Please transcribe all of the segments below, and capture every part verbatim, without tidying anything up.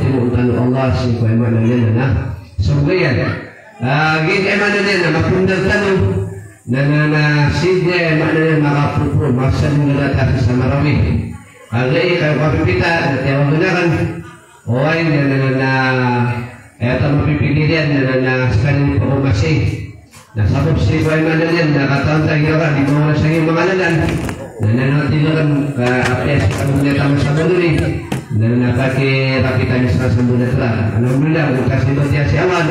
timoon tano o Allah sii ko aya maana niyan na sogo iyan. Ah, giya aya maana niyan na mapndag tano na, na, na sii ko aya maana niyan na makapopoon, masalinggana ta sa Marawi. Kagiya aya kapipita na tiyawagan akn, oway, na, na, na, na, aya ta mapipikir iyan na, na, na skaniyan i pagomasi. Na sabap sii ko aya maana niyan na katawan ta igira ka di mawala sa iyo manga lalan. Na, na, na, di ka kan ka apiya sa pagomasi ta masa bagari. Na, na, na, pakirapitan sa sambunat ra. Alhamdulillah, makasimba tiya si awan.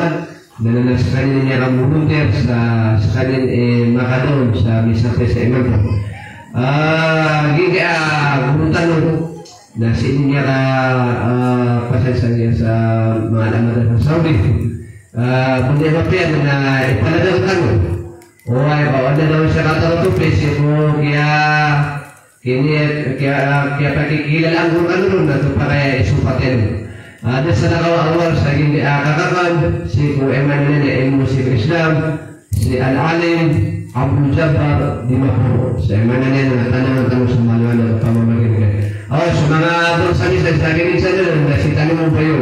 Na, na, na, skaniyan i miyakabolunteer sa, skaniyan i makadon sa misa pe sa imanto. Ah, giya, ah, goro tano. Na sii niyan ka, ah, pasan sa niyan sa manga alamat sa Saudi. Ah, banda mapiya na ipaladag tano. Oway, ba, wala daw sa katawan to, pisi ko kiya, kini, kiya, kiya pakikilala anggon kano ron, na to pakay isopaten. Ah, da sa nakawa awal sa gindi, ah, kakakan, sii ko aya maana niyan na ilmo sii ko Islam, si Al-Alim Abdul Jabbar Dimaporo. Sa aya maana niyan na tanangan tano sa manga pamamagitan. O, sa manga bangsa niyan sa gindi sa dalan, na si Tanimo Bayo.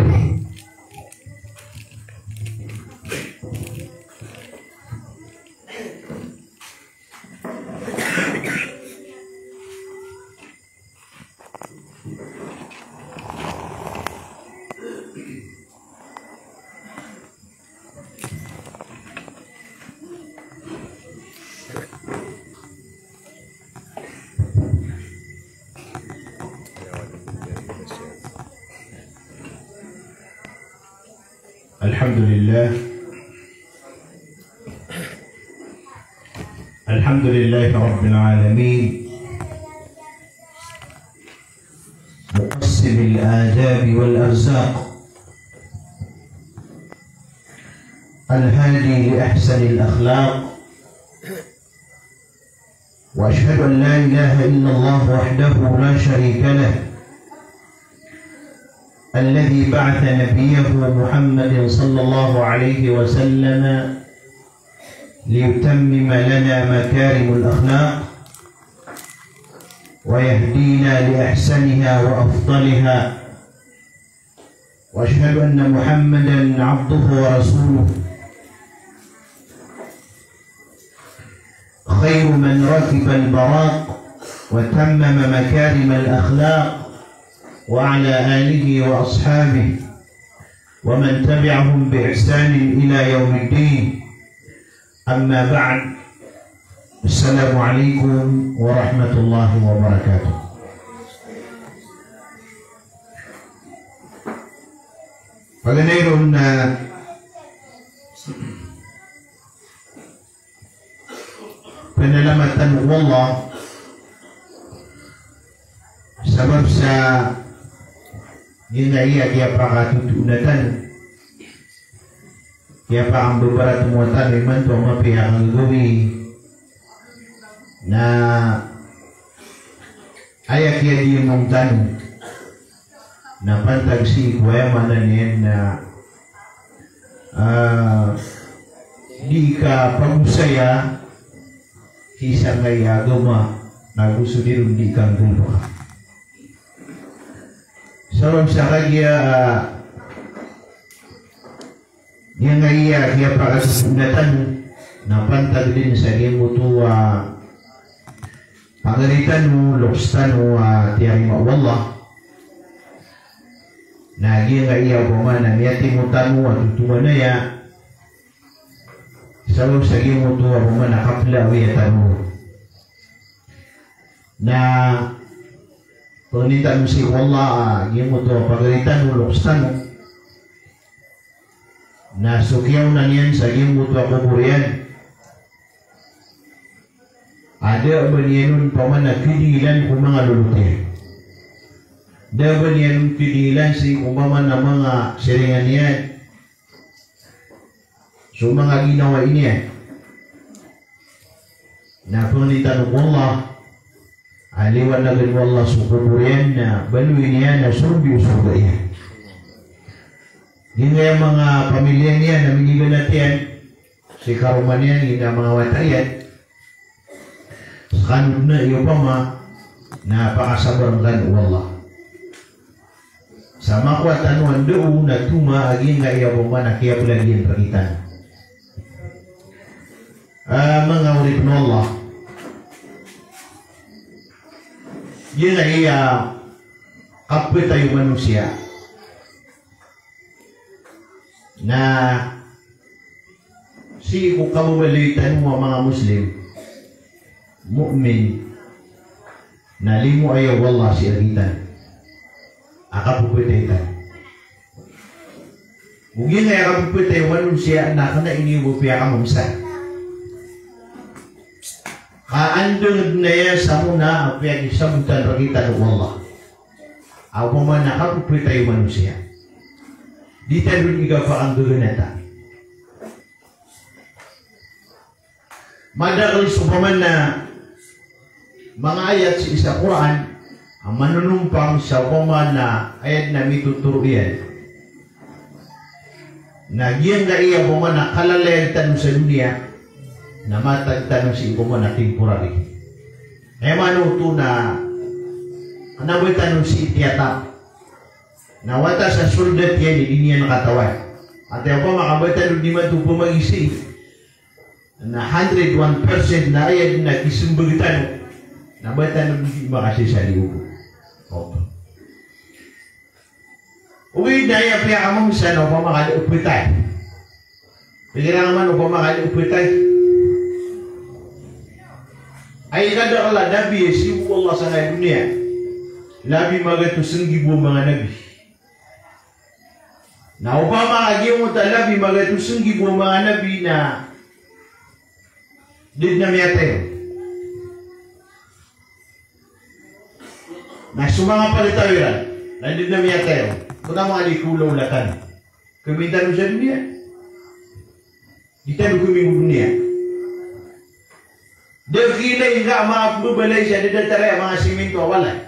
الحمد لله. الحمد لله رب العالمين. مقسم الآداب والأرزاق. الهادي لأحسن الأخلاق. وأشهد أن لا إله إلا الله وحده لا شريك له، الذي بعث نبيه محمدا صلى الله عليه وسلم ليتمم لنا مكارم الأخلاق ويهدينا لأحسنها وأفضلها. وأشهد أن محمدا عبده ورسوله، خير من ركب البراق وتمم مكارم الأخلاق، وعلى آله وأصحابه ومن تبعهم بإحسان إلى يوم الدين. أما بعد، السلام عليكم ورحمة الله وبركاته. Paganay ron na panalamatan o Allah sabap sa giyangkaya kiyapakatotoon tano, kiyapakambabaratemowa tano imanto a mapiya a kagagawii na aya kiyadiyamang tano na pantag sii ko aya maana niyan na, ah, di kapagosaya sii sangkaya agama na go so di ron di kanggalebeka. Sabap sa kagiya, ah, giyangkaya kiyapakatotoon tano na pantag den sa giyangkoto a pagari tano, loks tano a tiyarima o Allah. Na giyangkaya opama na miyatimo tano a totoman aya sabap sa giyangkoto a opama na kapelaawiya tano. Na pangnin tano sii ko Allah a giyangkoto a pagari tano, loks tano. Na so kiyaona niyan sa giyangkoto a kobor iyan a da a ba niyan on opama na kediilan ko manga lolot iyan. Da a ba niyan on kediilan sii ko opama na manga siringan iyan, so manga ginawai niyan. Na pangnin tano ko Allah a liwanagen o Allah so kobor iyan na baloy niyan a sorbi o sorga iyan. Giyangkaya manga pamiliya niyan a miniganat iyan sii karoma niyan, giyangkaya manga wata iyan, seka na iyo opama na pakasabar ngkan o Allah. Sa makowa tano a ndao na toma a giyangkaya opama na kiyabelagiyan rektano. Ah, manga oripen o Allah, giyangkaya kapetay o manosiya na sii ko kababaloy tano a manga Muslim, mu'min, na limo aya o Allah sii rektano a kapepetay tano. Ogaid na aya kapepetay o manosiya na kena ini o ba piyakamamsa. Ka anda den aya sa mona a piyakisabotan rektano o Allah a opama na kapepetay o manosiya. Di tano di kapakanggaganata. Madakel so opama na manga ayat sii sa Qur'an a manonompang sa opama na ayat na mitotoro iyan. Na giyangkaya opama na kalalayan tano sa doniya na matag tano sii opama na temporary. Aya maana oto na kena ba tano sii tiyatap. Na wata sa soldat iyan i di niyan katawan. Ati opama ka ba tano di mato pemagisi na hundred one percent na aya den a kisembag tano na ba tano di makasisali ogo. Ogo. Ogaid na aya piyakamamsa na opama ka da a petay. Pikiran man opama ka da a petay. Ay kada kala nabi a siyogo o Allah sangkaya doniya. Labi magatos nggibo a manga nabi. Na opama ka giyangkoto a labi, magatos nggibo a manga nabi na da dn a miyatay on. Na so manga palitaw iran na da dn a miyatay on. Tonaa manga di kawlawla tano? Kami tano sa doniya. Di tano kami ko doniya. Da a kiilay nga a manga pmbabalay sa da datar aya manga siminto a walay.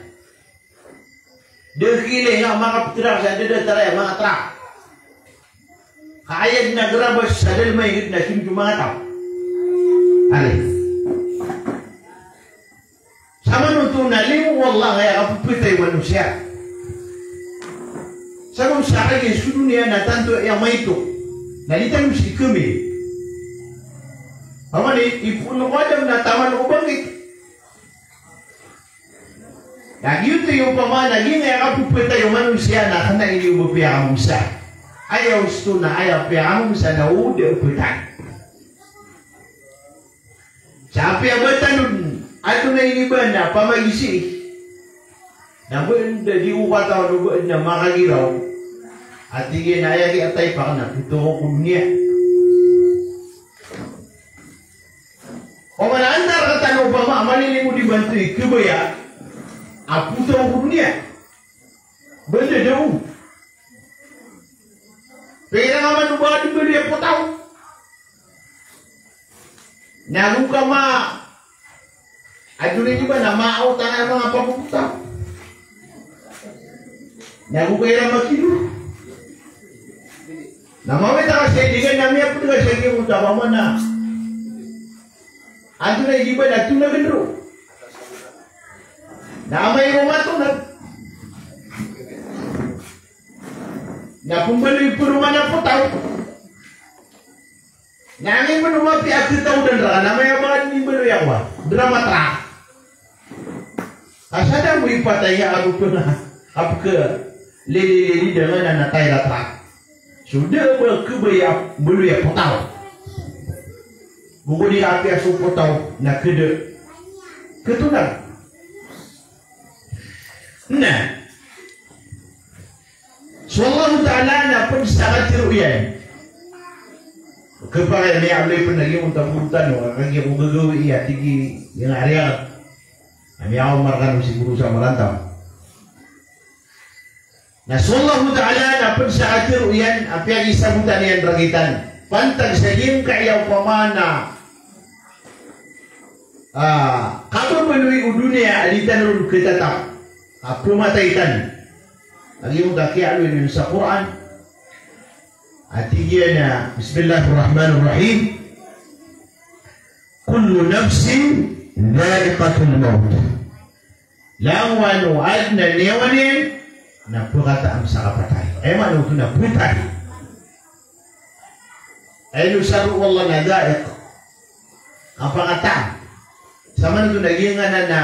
Da a kiilay nga a manga ptrak sa da datar aya manga trak. Ka aya dn a grabas sa dalm a ingd na sii dn so manga taw. Ari. Samanoto na limo o Allah angkaya kapphantay o manosiya. Sabap sa kagiya so doniya na tanto aya maito. Na di tano sii kami. Opama i, ipoon ko Adam na taman ko bangkit. Na giyoto i opama na giyangkaya kapphantay o manosiya na kna i di o ba piyakamomsa. Aya osto na aya piyakamomsa na o da a phatay. Sa apiya ba tano dn, adn a iniba na pamagisi. Na ba dn da di o katawan o ba dn a makagiraw. A tig iyan a aya kiyatay pa akn na pito ko ko doniya. Opama na antaa rktano opama a malilimod i bantoy, kabaya a pito ko ko doniya. Ba dn da o. Pira nga man o ba dn baloy a potaw. Na go ka ma, adn a iniba na maawt angkaya manga papotaw. Na go ka iran makilo. Na mawit a ka sa inigan na miyapd ka sa giyangkoto a pamana. Adn a iniba na tonagn roo. Na amay roo matonag. Na pmbaloy pn roo man a potaw. Na aya man o mapiya a khataw dn rka na maya ba dn i mbaloy a kowan, dn a matrak. Ka sa da bo ipatay a aro pn a pkhalililili dn a na natay a trak. So da a ba kabaya a mbaloy a potaw. Go ko di apiya so potaw na khada. Khatonan. Na so Allahu Ta'ala na pd sa katharo iyan. Khapakay a miyaaloy pn a giyoto a goro tano, a kagiya ko gagawii a tig iyan a riya. A miyaoma rkano siguro sa marantaw. Na so Allahu Ta'ala na pd sa katharo iyan a piyakisabotan iyan rktano. Pantag sa giyangkaya opama na ah, kababaloy o doniya a di tano ron khatatap a pmatay tano. Lagid o da kiyaaloy niyo sa Qur'an. A tig iyan a, Bismillahir Rahmanir Rahim. Kullu nafsin dha'iqatul maut. Langowan o adn a niyawa niyan na pkataam sa kapatay. Aya maana oto na phatay. Aya ino saroo o Allah na dha'iq. Kapakataam. Samanoto na giyangkanan a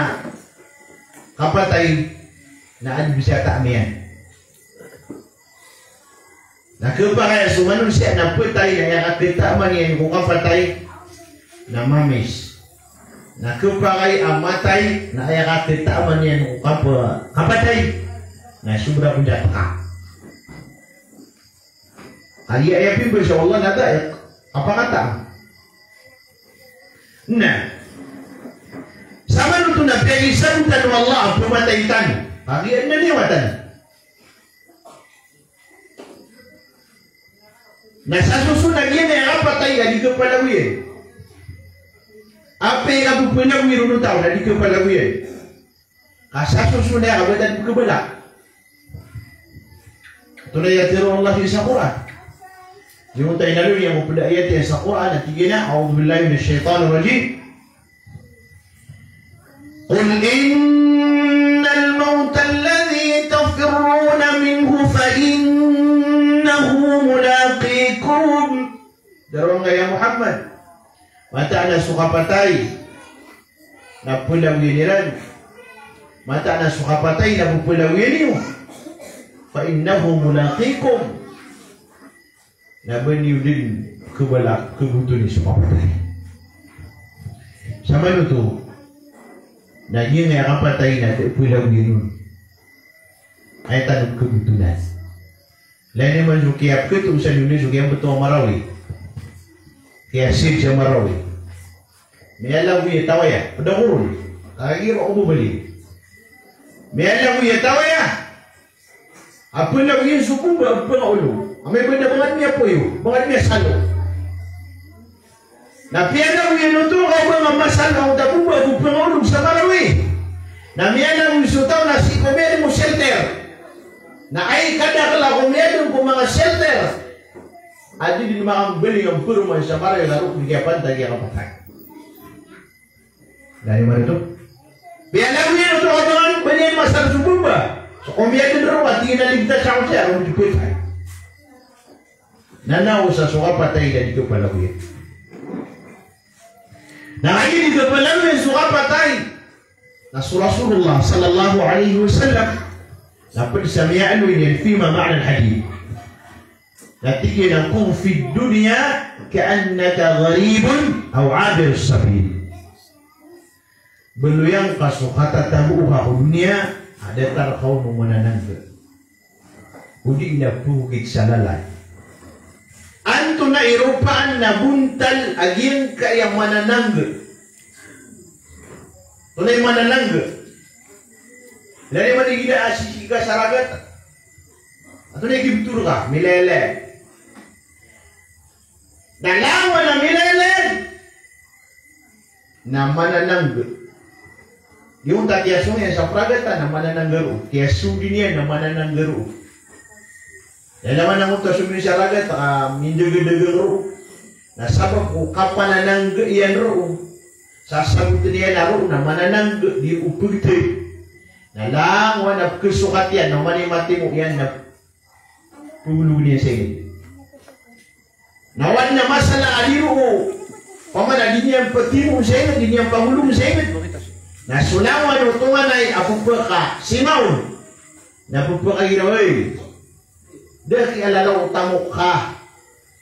kapatay na adn bisa taam iyan. Na khapakay a so manosiya na phatay na aya kakhataaman iyan ko kapatay na mamis. Na khapakay a matay na aya kakhataaman iyan ko kapa-, kapatay na sobra pn sa peka. Kagiya aya pimbaal o Allah na dha'iq, kapakataam. Na samanoto na piyakisabotan o Allah a pmatay tano, kagiya adn a niyawa tano. Na sa soson a giya na aya kapatay a di kapalagoyan. Apiya kapalagoyan o taw na di kapalagoyan. Ka sa soson a aya kabatan pkhabalak. Oto na aya tharo o Allah sa Qur'an. Giyoto i inaloy niyan ko pd a ayat iyan sa Qur'an a tig iyan a, A'udhu billahi minash shaitanir rajim. Qul innal mawta alladhi tafirruna minhu fa innahu mulaqikum. Tharoa ngka ya Muhammad, mataan a so kapatay na pphalagoyan iran. Mataan a so kapatay na pphalagoyan iyo. Fa innahu mulaqikum. Na ba niyo dn khabalak, khagoto niyo so kapatay. Samanoto na giyangkaya kapatay na da a pphalagoyan on. Aya tano khagotonan. Lagid man so kiyapkhato sa Indonesia, so kiyambtowan a Marawi. Kiyasid sa Marawi. Miyalagoy a taw aya, pd ako ron. Kagiya ako babali. Miyalagoy a taw aya. A palagoyan so bomba a phangaolog. Amay ba na bangad miyapoyo, bangad miyasalo. Na piyalagoyan oto ka ba nga masalo a bomba a phangaolog sa Marawi. Na miyalagoy so taw na sii ko miyadn o shelter. Na aya kadakl a ko miyadn ko manga shelter a di dn makambali a paroman sa Marawi na roo dn kiyapantag iyan a kapatay. Lagid man oto. Piyalagoyan oto ka ba nga ba niyan masalo so bomba. So ko miyadn roo a tig iyan a ligtas ako sii, roo dn kapatay. Na naosa so kapatay na di kapalagoyan. Na kagiya di kapalagoyan so kapatay, na so Rasulullah sallallahu alaihi wasallam, na pd sa miyaaloy niyan fima ma'na al-hadith. Na tig iyan a kun fid dunya ka'annaka gharibun aw abirus sabil. Baloy angka so katatago ka ko doniya a datar ka on o mananangga, odi na pagogit sa lalan. Antonaa i ropaan na bontal a giyangkaya mananangga? Antonaa i mananangga? Lagid man igira a sisii ka sa ragat. Antonaa i kibtor ka? Milaylay. Na langon a milaylay na mananangga. Giyoto a kiyasowa iyan sa pragata na mananangga roo. Kiyasodi niyan na mananangga roo. Lalaman angkoto a somini sa ragat a mindagadaga roo. Na sabap ko kapananangga iyan roo, sasabotn iyan a roo na mananangga, di roo pagtay. Na langon a pkhasokat iyan na oman i matimo iyan na pagolog iyan sa ingd. Na o adn a masala a di roo, opama na di niyan ptimo sa ingd, di niyan pagolog sa ingd. Na so langon o tonganay a pphakasinga on, na pphakagiraw, oy, da kiyalalao o tamok ka.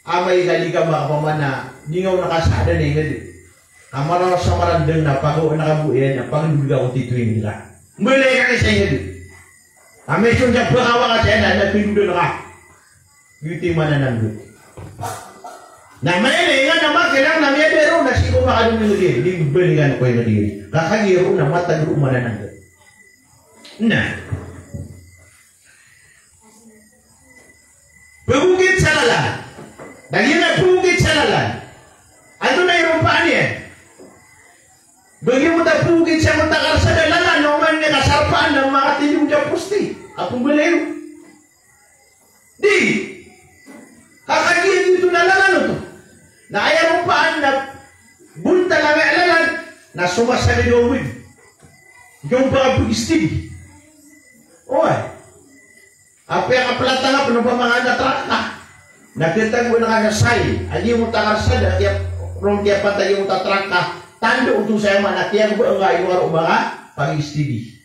Amay ka di ka makapamana, di nga on nakasadan a ingd. Ka maraw sa marandang na pagawa na ka bo iyan, na pagdod ka ko tito ingd ka. Mbalay ka sa ingd. Amay so niyan pagawa ka sa ingd, na pindod ka. Giyoto i mananangga. Na mailay nga na makilang na miyada roo na sii ko makadn ingd iyan. Di mbalikan ko ingd iyan. Ka kagiya roo na matag roo mananangga. Na. Pagogit sa lalan. Lagid a pagogit sa lalan. Antonaa i ropaan iyan? Ba giyoto a pagogit sa manga karsada, lalan, na oman i kasarpaan na makatindg sa poste a pmbalayo. Di. Ka kagiya giyoto na lalan oto. Na aya ropaan na bontal a lalan na somasagad a owid. Giyoto a pagistidi. Oway. Apiya ka plat angka pn o pamangana traka. Na kiyatagoan ka na sai. A giyoto a karsada, kiya, roo kiyapantag iyan oto a traka. Tando oto sa aya maana kiyagba nga i waro ba ka pagistidi.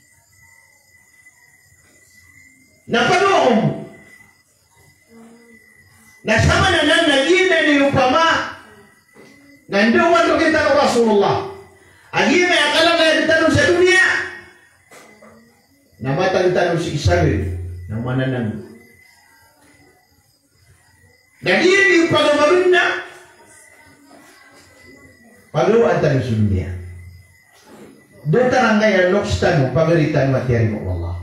Na pagawaan ko. Na samanan na giyanan i opama na ndawan rktano o Rasulullah. A giyanan i akal a kaya rktano sa doniya. Na matag tano sii sa gd na mananangga. Na giyanan i pagawaan na pagawaan tano sa doniya. Datar angkaya loks tano, pagari tano a tiyarima o Allah.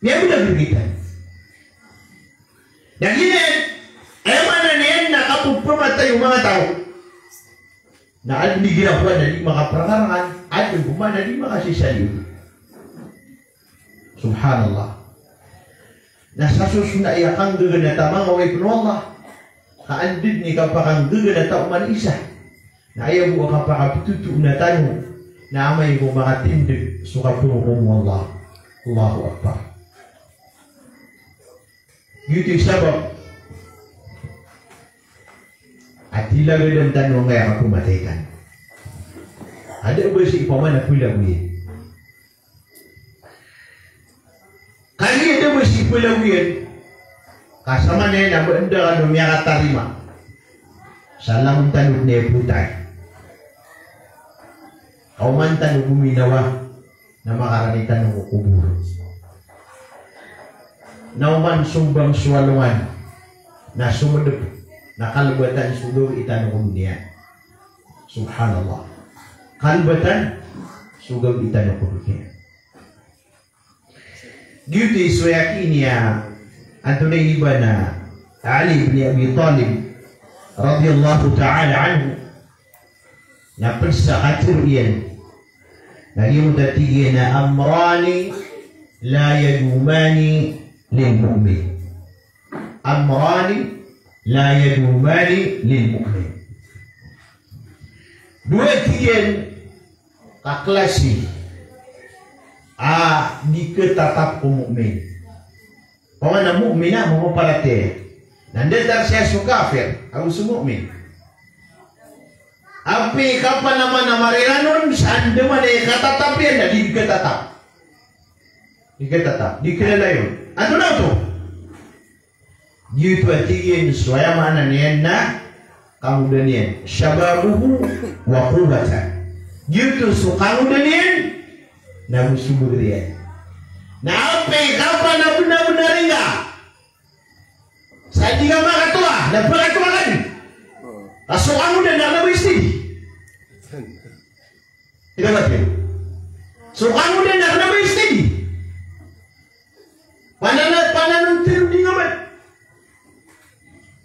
Miyagoda gd kita. Na giyanan, aya maana niyan na kapphapatay o manga taw na adn i giraw na di makaprangarangan, adn pman a di makasisaliyo. Subhanallah. Na sa so sona aya kanggaganata a manga oripn o Allah. Ka anda dn i kapakanggaganata oman i isa. Na aya bo a kapakaptotona tano na amay ko makatindg so kaporokom o Allah. Allahu Akbar. Giyoto i sabap a tilagadan tano angkaya kapmatay tano. A da ba sii pamana pelagoyan. Kagiya da ba sii pelagoyan, ka samanan na ba anda kano miyakatarima sa langon tano dn a ipotay. Ka oman tano gominawa. na makarani tano ko kobor. Na oman so bang so alongan na somedep na kalebatan so gawii tano ko doniya. Subhanallah. Kalebatan so gawii tano ko doniya. Giyoto i so aya ki niya antonaa ini ba na Ali bin Abi Talib radiyallahu ta'ala anhu. Na ped sa katharo iyan. Na giyoto a tig iyan a amrani la yadumani lil mu'min. Amrani la yadumani lil mu'min. Dowa, tig iyan, ka klasi a di ketatap ko mu'min. Pamana mu'min a mamaparatiyaya. Na datar siya so kafir ago so mu'min. Apiya ka panaman a mariranon sa andamanaya i katatap iyan na di ketatap. Di ketatap, di kelalayon. Antonaa oto? Giyoto a tig iyan so aya maana niyan na kangoda niyan, shababuhu wa quwwatah. Giyoto so kangoda niyan na go so beger iyan. Na apiya ka panabenar-benar ingka sa di ka makatoa, na pekatoa ka di. Ka so kangoda na kena ba steady. Ino ba tiyo? So kangoda na kena ba steady. Panana, panana tero di nga man.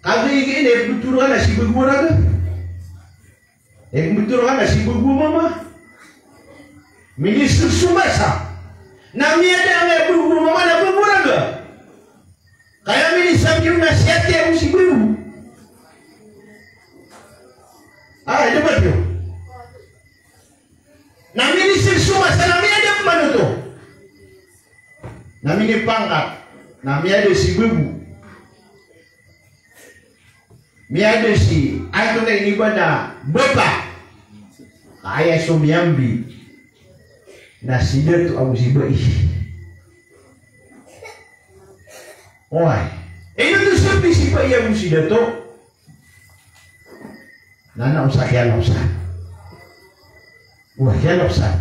Kagiya igi ini, betul ka na si bago raga. Eh, betul ka na si bago mama. Minister so masa. Na miyada nga bago mama na bago raga. Kaya minister kiyo na siyati ako si bago. Ah, ino ba tiyo? Na minister so masa na miyada man oto. Na minipangkat, na miyada si bago. Miyada si, antonaa ini ba na bapa. Kaya so miyambi na si dato ago si bai. Oway. Ino oto so miyambi si bai ago si dato? Na na osa kiyalosan. Wah, kiyalosan.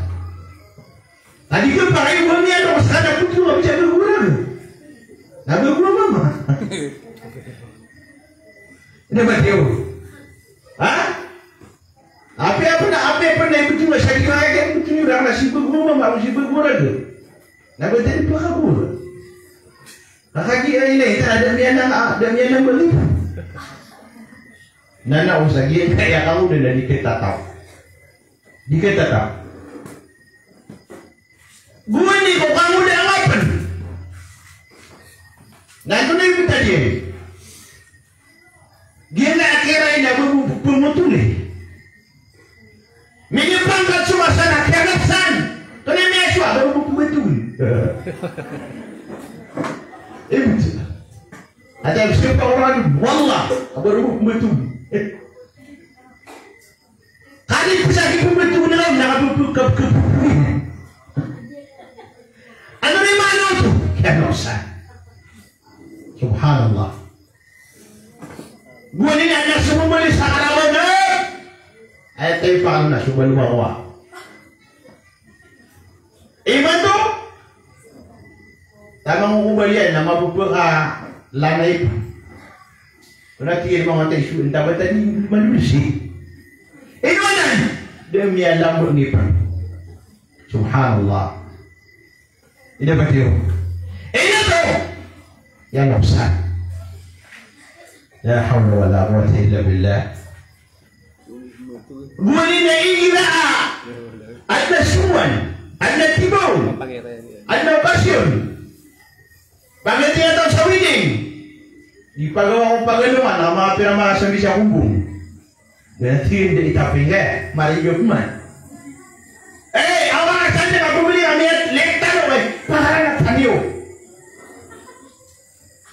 Tadi ka pakay mo niyan, osa ka na putol a bisa bago raga. Na bago mama. Ino ba tiyo? Ha? Apiya pn, apiya pn na ibetul a sa di ka kaya ibetul iran na si bago mama, si bago raga. Na ba tadi pakabor. Kagiya ina ita, da miyanang, da miyanang bali. Na na osa giya kaya kawo da di ketatap. Di ketatap. Gowani ko kangoda nga pn. Na antonaa i btad iyan? Giyanan a kiyarai na bago pmbtoli. Minipangkat so masa na kiyagasan. Antonaa i miyasowa, bago pmbtoli. Ibt. Ata siyopa oran, wallah, bago pmbtoli. Kadi pisa ki pmbtoli na, na kapkapkap. Antonaa i maana oto? Kiyalosan. Subhanallah. Gowani na so mamalis a karabaw na aya tayo pa na so balomawa. Imanto, taman ko balian na mapapaka lanay pa. Wala tigil mga tayo so intabatan ni manusi. Ino anan, da miyalambo ni pa. Subhanallah. Ino ba tiyo? Ino to? Ino ba sa? La hawla wala quwwata illa billah. Gowani na igira a adn a sowan, adn a tibaw, adn a okasyon. Pagari a taw sa wedding. Di pagawa ko pagalongan, a mapira marasambi sa kombong. Gana tig iyan di itaping ka, mari iyo pman. Eh, awa ka sandi ka pembeli kami, lektar, eh, paharangan kami, oh.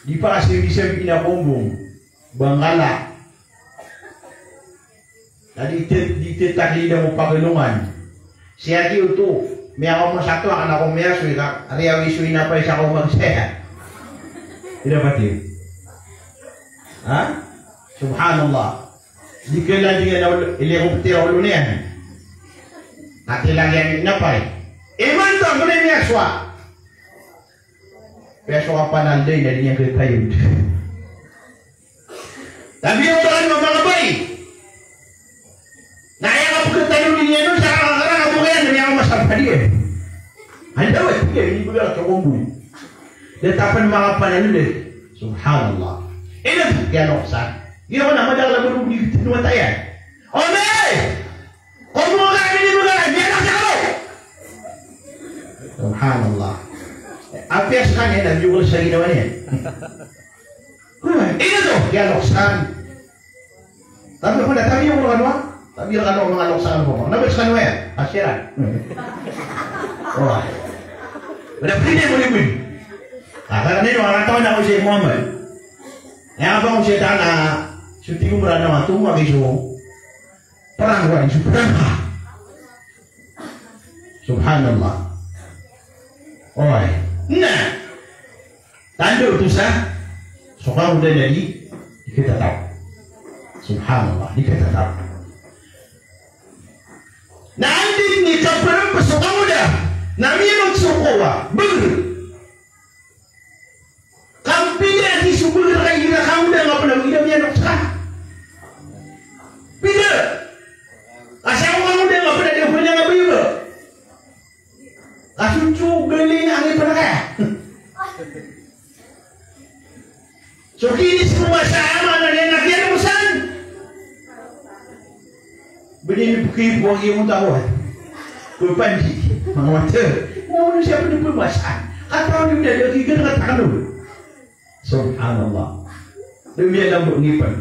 Di pa kasi bisa bikin ako, bung. Bangkala. Na di te-, di tetak di mo pagalongan. Siya di oto, miyakaoma sa toa, anak ko miyasoy ka, riyaw isoy na pa isa ko magsaya. Ino ba tiyo? Ha? Subhanallah. Di kailangan di nga na ulo, ilikop tira ulo niyan. Ati lagi ang inapay. Imanto, Piyasowa. Piyasowa a panalday na di niyan khatayod. Tabiya o tanan o manga babay. Na aya kapkhatanodi niyan on sa karang a bokayan na miyakamasar ka di. Anda wata, di, di bgay a tokombo. Datar pn manga panalday. Subhanallah. Ino kiyanoksan. Ino na madakl a bro di tnowat aya. O, miyay! Komo ka, ini bukan, di anak sa kalo. Subhanallah. Apiya skaniyan na biyokal sa ginawa niyan. Ino to, kiyanoksan. Tabi ko na, tabi ko na, tabi ko na, manga loksan ko. Na ba skaniyan? Asiran. Wah. Wala pwede mo ni pwede. Ah, karena ini orang tahu nak usia Muhammad. Aya ba usia tana, suti ko mrana wa tumo a giso. Perang wa iso perang. Subhanallah. Oway. Na tanda oto sa so kangoda na di, di khatataw. Subhanallah, di khatataw. Na anda i kapharap so kangoda na miyanok so kowa, bgr. Ka pd a di so bgr ka igira kangoda nga pn a ida miyanok ska. Pd. Ka sa kangoda nga pn a di a pd a nga bgr. Ka so so gali na angay pn a kaya. So kinis ko masa a maana niyan na kiyan ko san. Bini ni bki bo iyo mo tawa. Ko pandi, manga wata. Na ono siya pn pn masa. Kataw ni bida di kigan katakan. Subhanallah. Demiyan lang bo ni pn.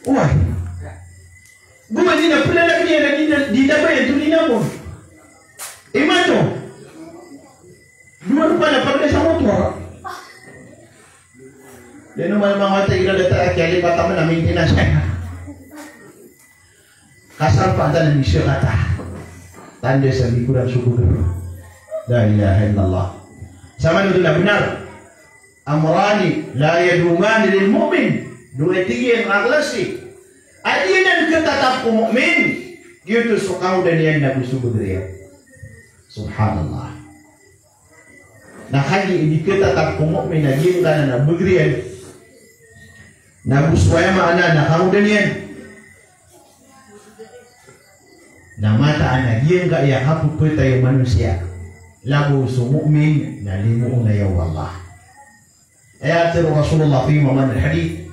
Wah. Goma di na pn a lagi niyan na di na, di na ba yan, tuli na mo. Iman to. Dowa roo pn a pagda sa motor. Dn o manga wata igira datar a kiyalipatan a maintenance. Kasarpa tano miso kata. Tanda sa likoran so bgr. La ilaha illallah. Sa maana oto na bnar. Amrani la yadumani lil mu'min. Dowa, tig iyan, a klasi a di anan khatatap ko mu'min. Giyoto so kangoda niyan nago so bgr iyan. Subhanallah. Na kagiya i di khatatap ko mu'min na giyangkanan a bgr iyan, nago so aya maana na kangoda niyan, na mataan a giyangkaya kapphapatay o manosiya, lagid o so mu'min, na limo on aya o Allah. Aya tharo o Rasulullah fi maana al-hadith,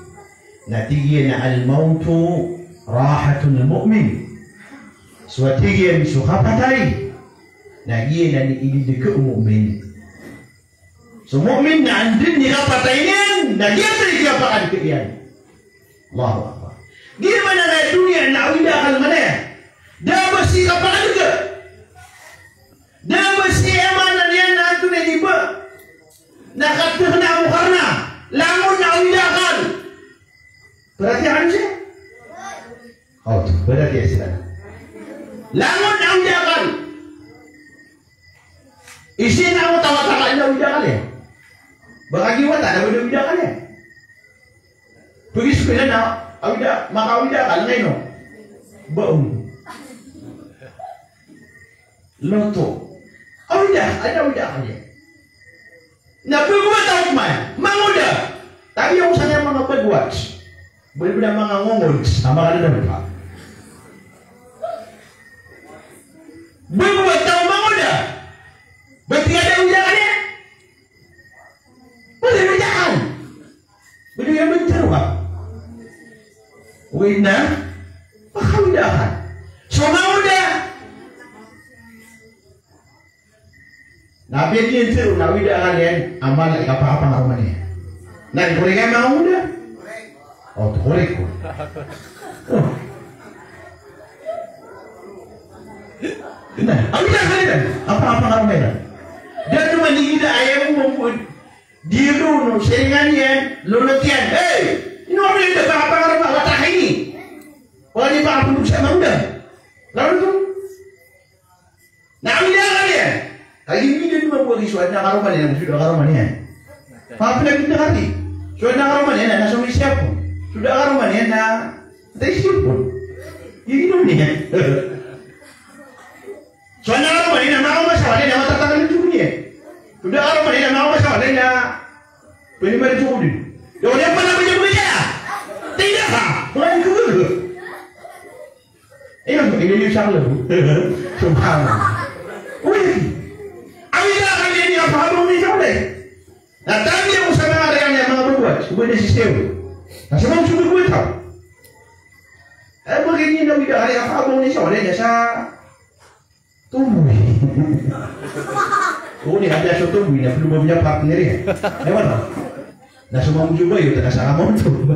na tig iyan a al-mawtu rahatul mu'min. So, tig iyan, so kapatay na giyanan i ididk o mu'min. So mu'min na anda i kapatay niyan na giyangkai i kapakadk iyan. Allahu Akbar. Giya maana a doniya na awida akal maana iyan. Da a ba sii kapakadk. Da a ba sii, aya maana niyan na antonaa i di ba, na kathkna mo karna. Langon na awida akal. Perhatian siya. O, berarti siran. Langon a awida akal. Isin a wata, wata ka na awida akal iyan. Ba kagiya wata na awida akal iyan. Pgiskwila na awida, makaawida akal, ngaino? Baon. Loto. Awida, anda awida akal iyan. Na bgo a taw man mangoda. Tabiya o sa niyan manga bgo a, bgo a manga ngongod a manga dadaw. Bgo a taw mangoda. Ba tig a da awida akal iyan. Ba da awida akal. Bgo a manga tharoa. Oway na, makaawida akal. So mangoda. Na apiya di niyan tharo na awida akal iyan, a mala i kapakapangaroma niyan. Na di korek a mangoda. O, to korek ko. O. Na awida akal iyan, a kapakapangaroma iyan. Da dn man i ida a aya mambo di roo no siringan iyan, lolot iyan. Hey! Ino a mala i kapakapangaroma, wata ka ini. Wala di pakapundok sa mangoda. Lolot. Na awida akal iyan. Kagiya di niyan mambo a giya so adn a karoma niyan, so da a karoma niyan. Pagpnagin na kati. So adn a karoma niyan na so misiyap on. So da a karoma niyan na da isiyap on. Giya niyan. So na aroma ini na makaoma sa walay na matatangan na jogod iyan. So da aroma ini na makaoma sa walay na pwede ba rin jogod iyan. Daw niyan pala ba jogod iyan? Tingga ka. Wala jogod. Ino, ino niyo sa akin. Subhanallah. Uy. Awida akal iyan, ino, pakaoma sa walay. Na tagi ako sa manga dayan iyan, manga baboat. Subay na si Seo. Na sa manga subay ko ito. Eh, bagay niyo na awida akal iyan, pakaoma sa walay na sa tomboy. Oo, ni hada so tomboy na plo ba niya partner iyan. Di ba, no? Na so mambo jogod iyan, taga sa kamon to. Di ba,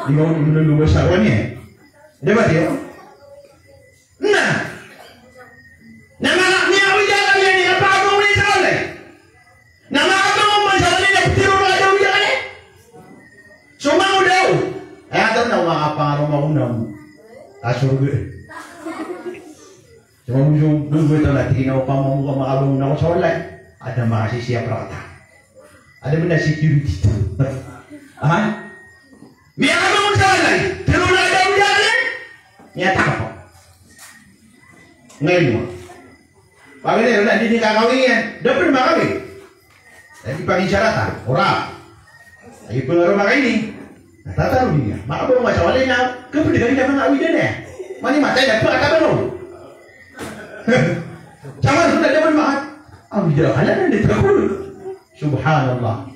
di ba, di ba sa awan iyan? Di ba, di ba? Na. Na manga, miyawida akal iyan, ino, pakaoma sa walay. Na manga kaoma sa walay na pitharo a da awida akal iyan. So manga daw. Aya, taw na manga pangaroma ko na mo. Asur ko. So manga jogod iyan na tig iyan a opama ko makaoma ako sa walay, adn a makasisiyap rkata. Adn a security. Ha? Miyakaoma sa walay. Tharo a da awida akal iyan. Miyatakap. Ngayon mo. Pamilya, wala, di, di kakawin iyan. Da pn makawin. Lagid o panginsarata, ora. Lagid o pangaroma ka ini. Na tataro niyan. Makaoma sa walay na, kapd ka niyan manga awida niyan. Mani matay na pn, katawan o. Sa manga so na daman makat. Awida akal iyan, di takot. Subhanallah.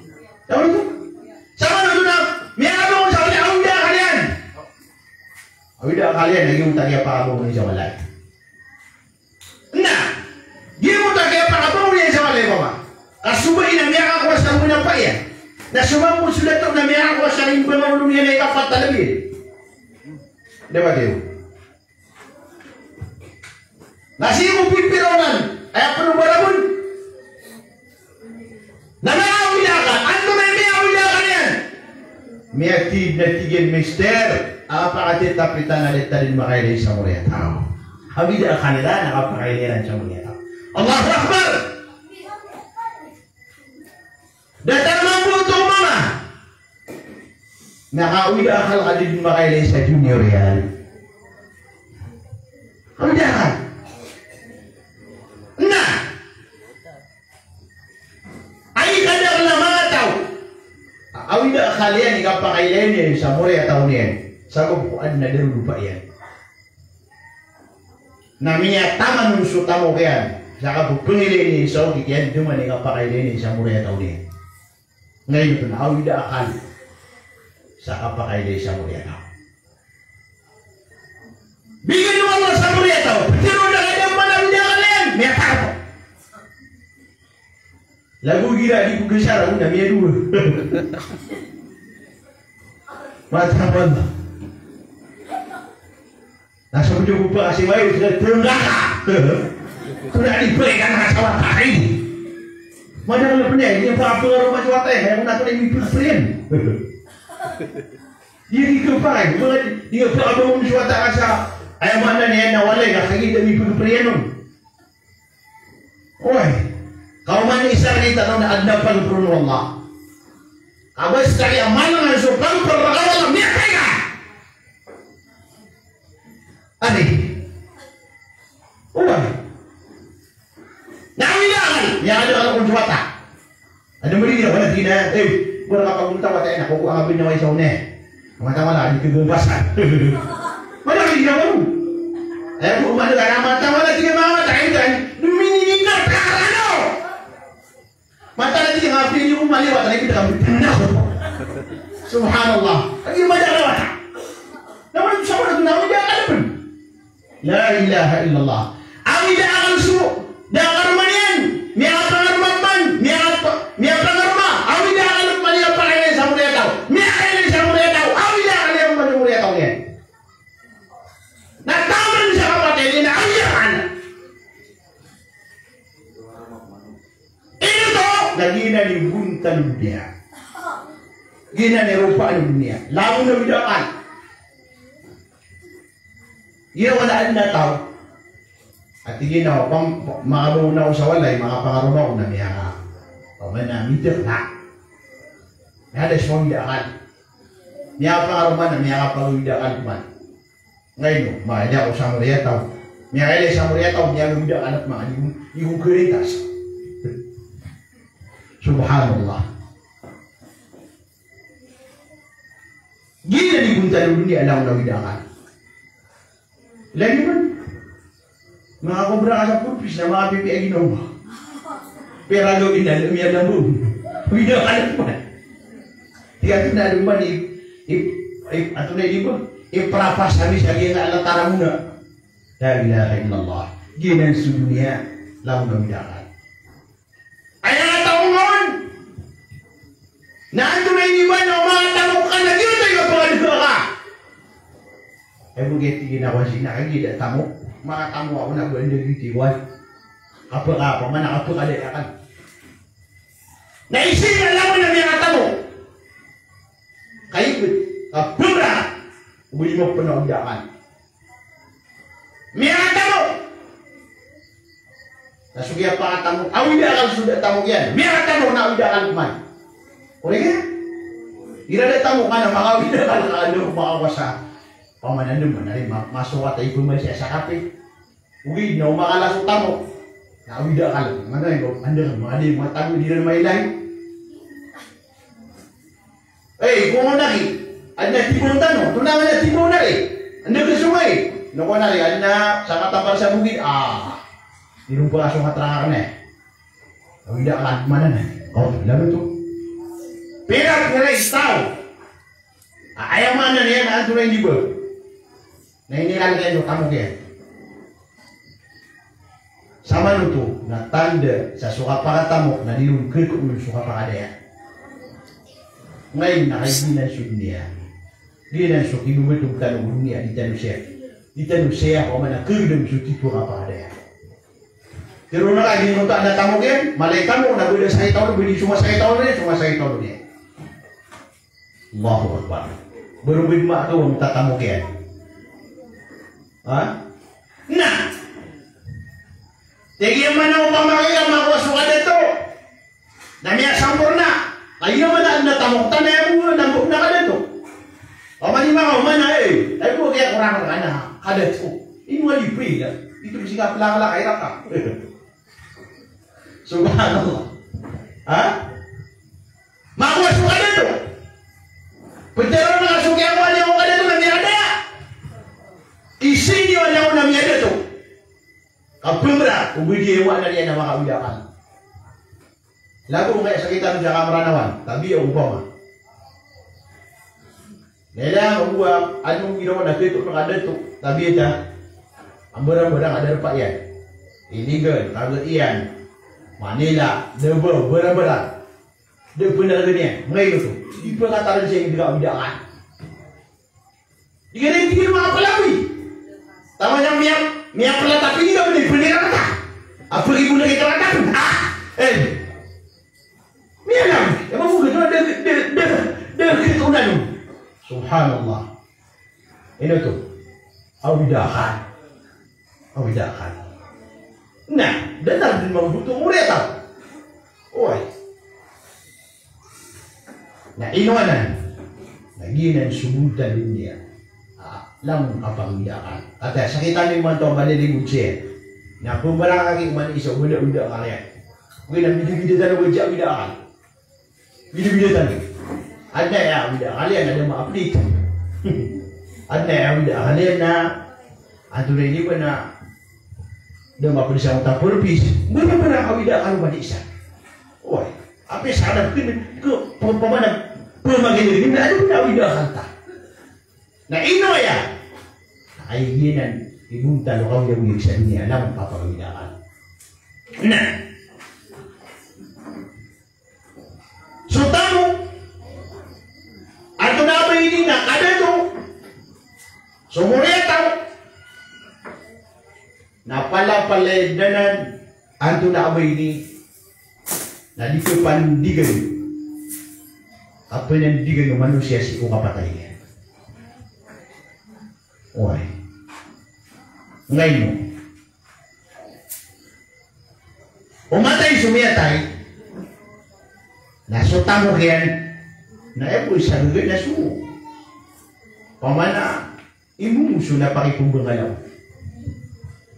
Taw ito. Sa manga so na, miyakaoma sa walay, awida akal iyan. Awida akal iyan, lagid o tagi a pakaoma sa walay. Na, giyoto a kiyapakabaw niyan sa walay, pama. Ka so ba ina miyakakowa sa mona pa iyan. Na so mambo so dato na miyakakowa sa rimba na olo niyan a ikapat a lbi. Dapat iyo. Na sii ko pipiraw nan, aya pn o barabon. Na miyawida akal, antonaa i miyawida akal iyan? Miyatid na tig iyan, mister, a kapakatitap itan a di ta dn makailay sa moriyataw. Awida akal iran a kapakailay iran sa moriyataw. Allahu Akbar! Datar mambo oto, mama. Na ka awida akal ka di dn makailay sa junior iyan. Awida akal. Na. Ay, kadakl a manga taw. Awida akal iyan i kapakailay niyan sa moriyataw niyan. Sabap ko adn a darodopa iyan. Na miyataman on so tamok iyan sa kapphangilay niyan sa okit iyan, da man i kapakailay niyan sa moriyataw niyan. Ngayon oto na awida akal sa kapakailay sa moriyataw. Bigay o Allah sa moriyataw. Pitharo a da ka dn man awida akal iyan. Miyatakap. Lago igira di ko gasara, o na miyadowa. Mata o Allah. Na so pd ko ba si Mayo, sila tenda ka. Kuna di pwede ka na sa wata ini. Madakl na pn iyan, di niyan pakapangaroma sa wata iyan, aya kon na pn iyan mipagpriyan. Di niyan kapakay, di niyan pakapangaroma sa wata ka sa, aya maana niyan na walay, na kagiya mipagpriyan on. Oy, kaoma niyan isa rktano na adn a pagpr on o Allah. Ka basta aya maana niyan so pagpr o Allah, miyatay ka. Adi. Oy. Na awida akal, miyakadakl kon so wata. Adn a madi iyan, wala tig iyan a, eh, wala ka pagmtawa tayo na, koko ang abin na way sa une. Mata wala, di ko basa. Wala ka tig iyan a, wala. Eh, ko mata wala, mata wala, tig iyan a, mata, eh, tig iyan. Dumini ni na, karano. Mata na tig iyan a, pili ko mali, wata na tig iyan a, mata na. Subhanallah. Adi mada ka wata. Na wala sa wala, na wala ka pn. La ilaha illallah. Awida akal so da a karoma niyan, miyakapangaroma man, miyakapa-, miyapangaroma. Awida akal man, miyapakailay sa moriyataw. Miyakailay sa moriyataw. Awida akal iyan man sa moriyataw niyan. Na taman sa kapatay niyan, awida akal. Ino oto, na giyanan i bontal o doniya. Giyanan i ropaan o doniya. Langon a awida akal. Giya wala adn a taw a tig iyan a, pam-, makabaw ako sa walay, makapangaroma ako na miyaka-, pamana, mitharo na. Miyada so awida akal. Miyapangaroma na miyakapagawida akal man. Ngayon, maya ako sa moriyataw. Miyakailay sa moriyataw, miyagawida ka na pman, di ko, di ko karintas. Subhanallah. Giyanan i bontal o doniya, langon a awida akal. Lagid man. Makakobra ka sa purpose na makapipiya ginawa. Pero gawii na, miyadambo. Awida akal pman. Tig a tig na, antonaa i, i, i, antonaa i, di ba? Iprapasa mi sa giya na alatara mo na. La ilaha illallah. Giyanan so doniya, langon a awida akal. Aya taw on. Na antonaa i di ba na o manga tamok ka na giyoto i kapakadega ka. Ay, bo giya tig iyan a kowan sii na kagiya da tamok. Manga tamok ako na ba anda giyoto i kowan. Kapaka, pamana kapakadega ka. Na isa i langon a miyatamok. Kaibet, kapira, o ba di mapanaw da akal. Miyatamok. Na so kiyapakatamok, awida akal so da tamok iyan. Miyatamok na awida akal pman. Korek iyan? Igira da tamok ka na makawida akal ka, anda ko makawasa. Pamana anda man, ari ma-, masokat a ipamasa sa kape. Ogaid na o makala so tamok na awida akal. Mana iyan, anda ka, manga di, manga tamok di ran mailay. Ey, kowan aki, adn a tibaw tano, tonaa adn a tibaw na ri. Anda ka songay. Na kowan aki, adn a sakatampar sa bogid. Ah. Di ron pakasokat rakn e. Awida akal pman anan. O, lagid oto. Pira, pira i taw. A, aya maana niyan na antonaa i di ba. Na inilalagay o tamok iyan. Samanoto na tanda sa so kapakatamok na di ron khakoon so kapakadaya. Ngayon na kay giyanan so doniya. Giyanan so kiboboto tano o doniya, di tano saya. Di tano saya ko mana kagdam so tito a kapakadaya. Pero na kay giyanan so tamok iyan, mala i tamok na bada sa itaw, bada so masa itaw niyan, so masa itaw niyan. Allahu Akbar. Baro bid ma to ang tatamok iyan. Ha? Na. Tig iyan man a opama ka makowa so kadato. Na miyasamporna. Aya man a adn a tamok tano aya bo na bo na kadato. Opama di makaoma na, eh. Ay bo kaya korang ka na kadato. Ino a di pwede. Ito kasi ka plakla kay raka. Subhanallah. Ha? Makowa so kadato. Ptharoon ka so kiyakowa niyan ko kadato na miyadaya. Isa i niyo a langon a miyadato. Kapmbra, o ba di iyan a langon a miyadato. Lago ngka sakitan sa kamranawan, tabiya opama. Nila, oba, adn o ginawa na kito na kadato, tabiya ta. Ambarang-barang a darpa iyan. Iligan, kaga iyan. Manila, Davao, barang-barang. Da pn a lagid iyan. Ngayon oto. Di pn katarn sa ipkawida akal. Di ka na, di ka na makapalawi. Taman iyan miya, miyaplata pn, di ka pn, di pn iran ta. Apa di pn iran ta? Ah! Eh. Miyalawi. Aya mambo oto na da, da, da, da, da, da, da, da, da, Subhanallah. Ino oto? Awida akal. Awida akal. Na, datar dn mambo oto, moriyataw. Oway. Na ino anan? Na giyanan so bontal o doniya. Ah, langon a kapakawida akal. Ata, sakitan imanto a malilimod saya. Na pmbarangagi oman isa o ba da awida akal iyan. Oway, na bidabida tano ba di awida akal. Bidabida tano. Adn a aya awida akal iyan na da ma-update. Adn a aya awida akal iyan na antonaa i di ba na da mapd sa mota purpose. Mbara-mbara awida akal o ba di isa. Oway. Apiya sa adn a pkn ko pamana pamagilid na adn a awida akal ta. Na ino aya? Aya giyanan i bontal o kaoyagoyag sa doniya, langon a kapakawida akal. Na. So tamok, antonaa ba ini na kadato, so moriyataw, na palapalaya dn anan, antonaa ba ini, na di ko pandigan. Kapandigan o manosiya sii ko kapatay iyan. Oway. Ngayon, o matay so miyatay, na so tamok iyan, na aya bo isa gagawii na so pamana imomoso na pakipmbangalaw.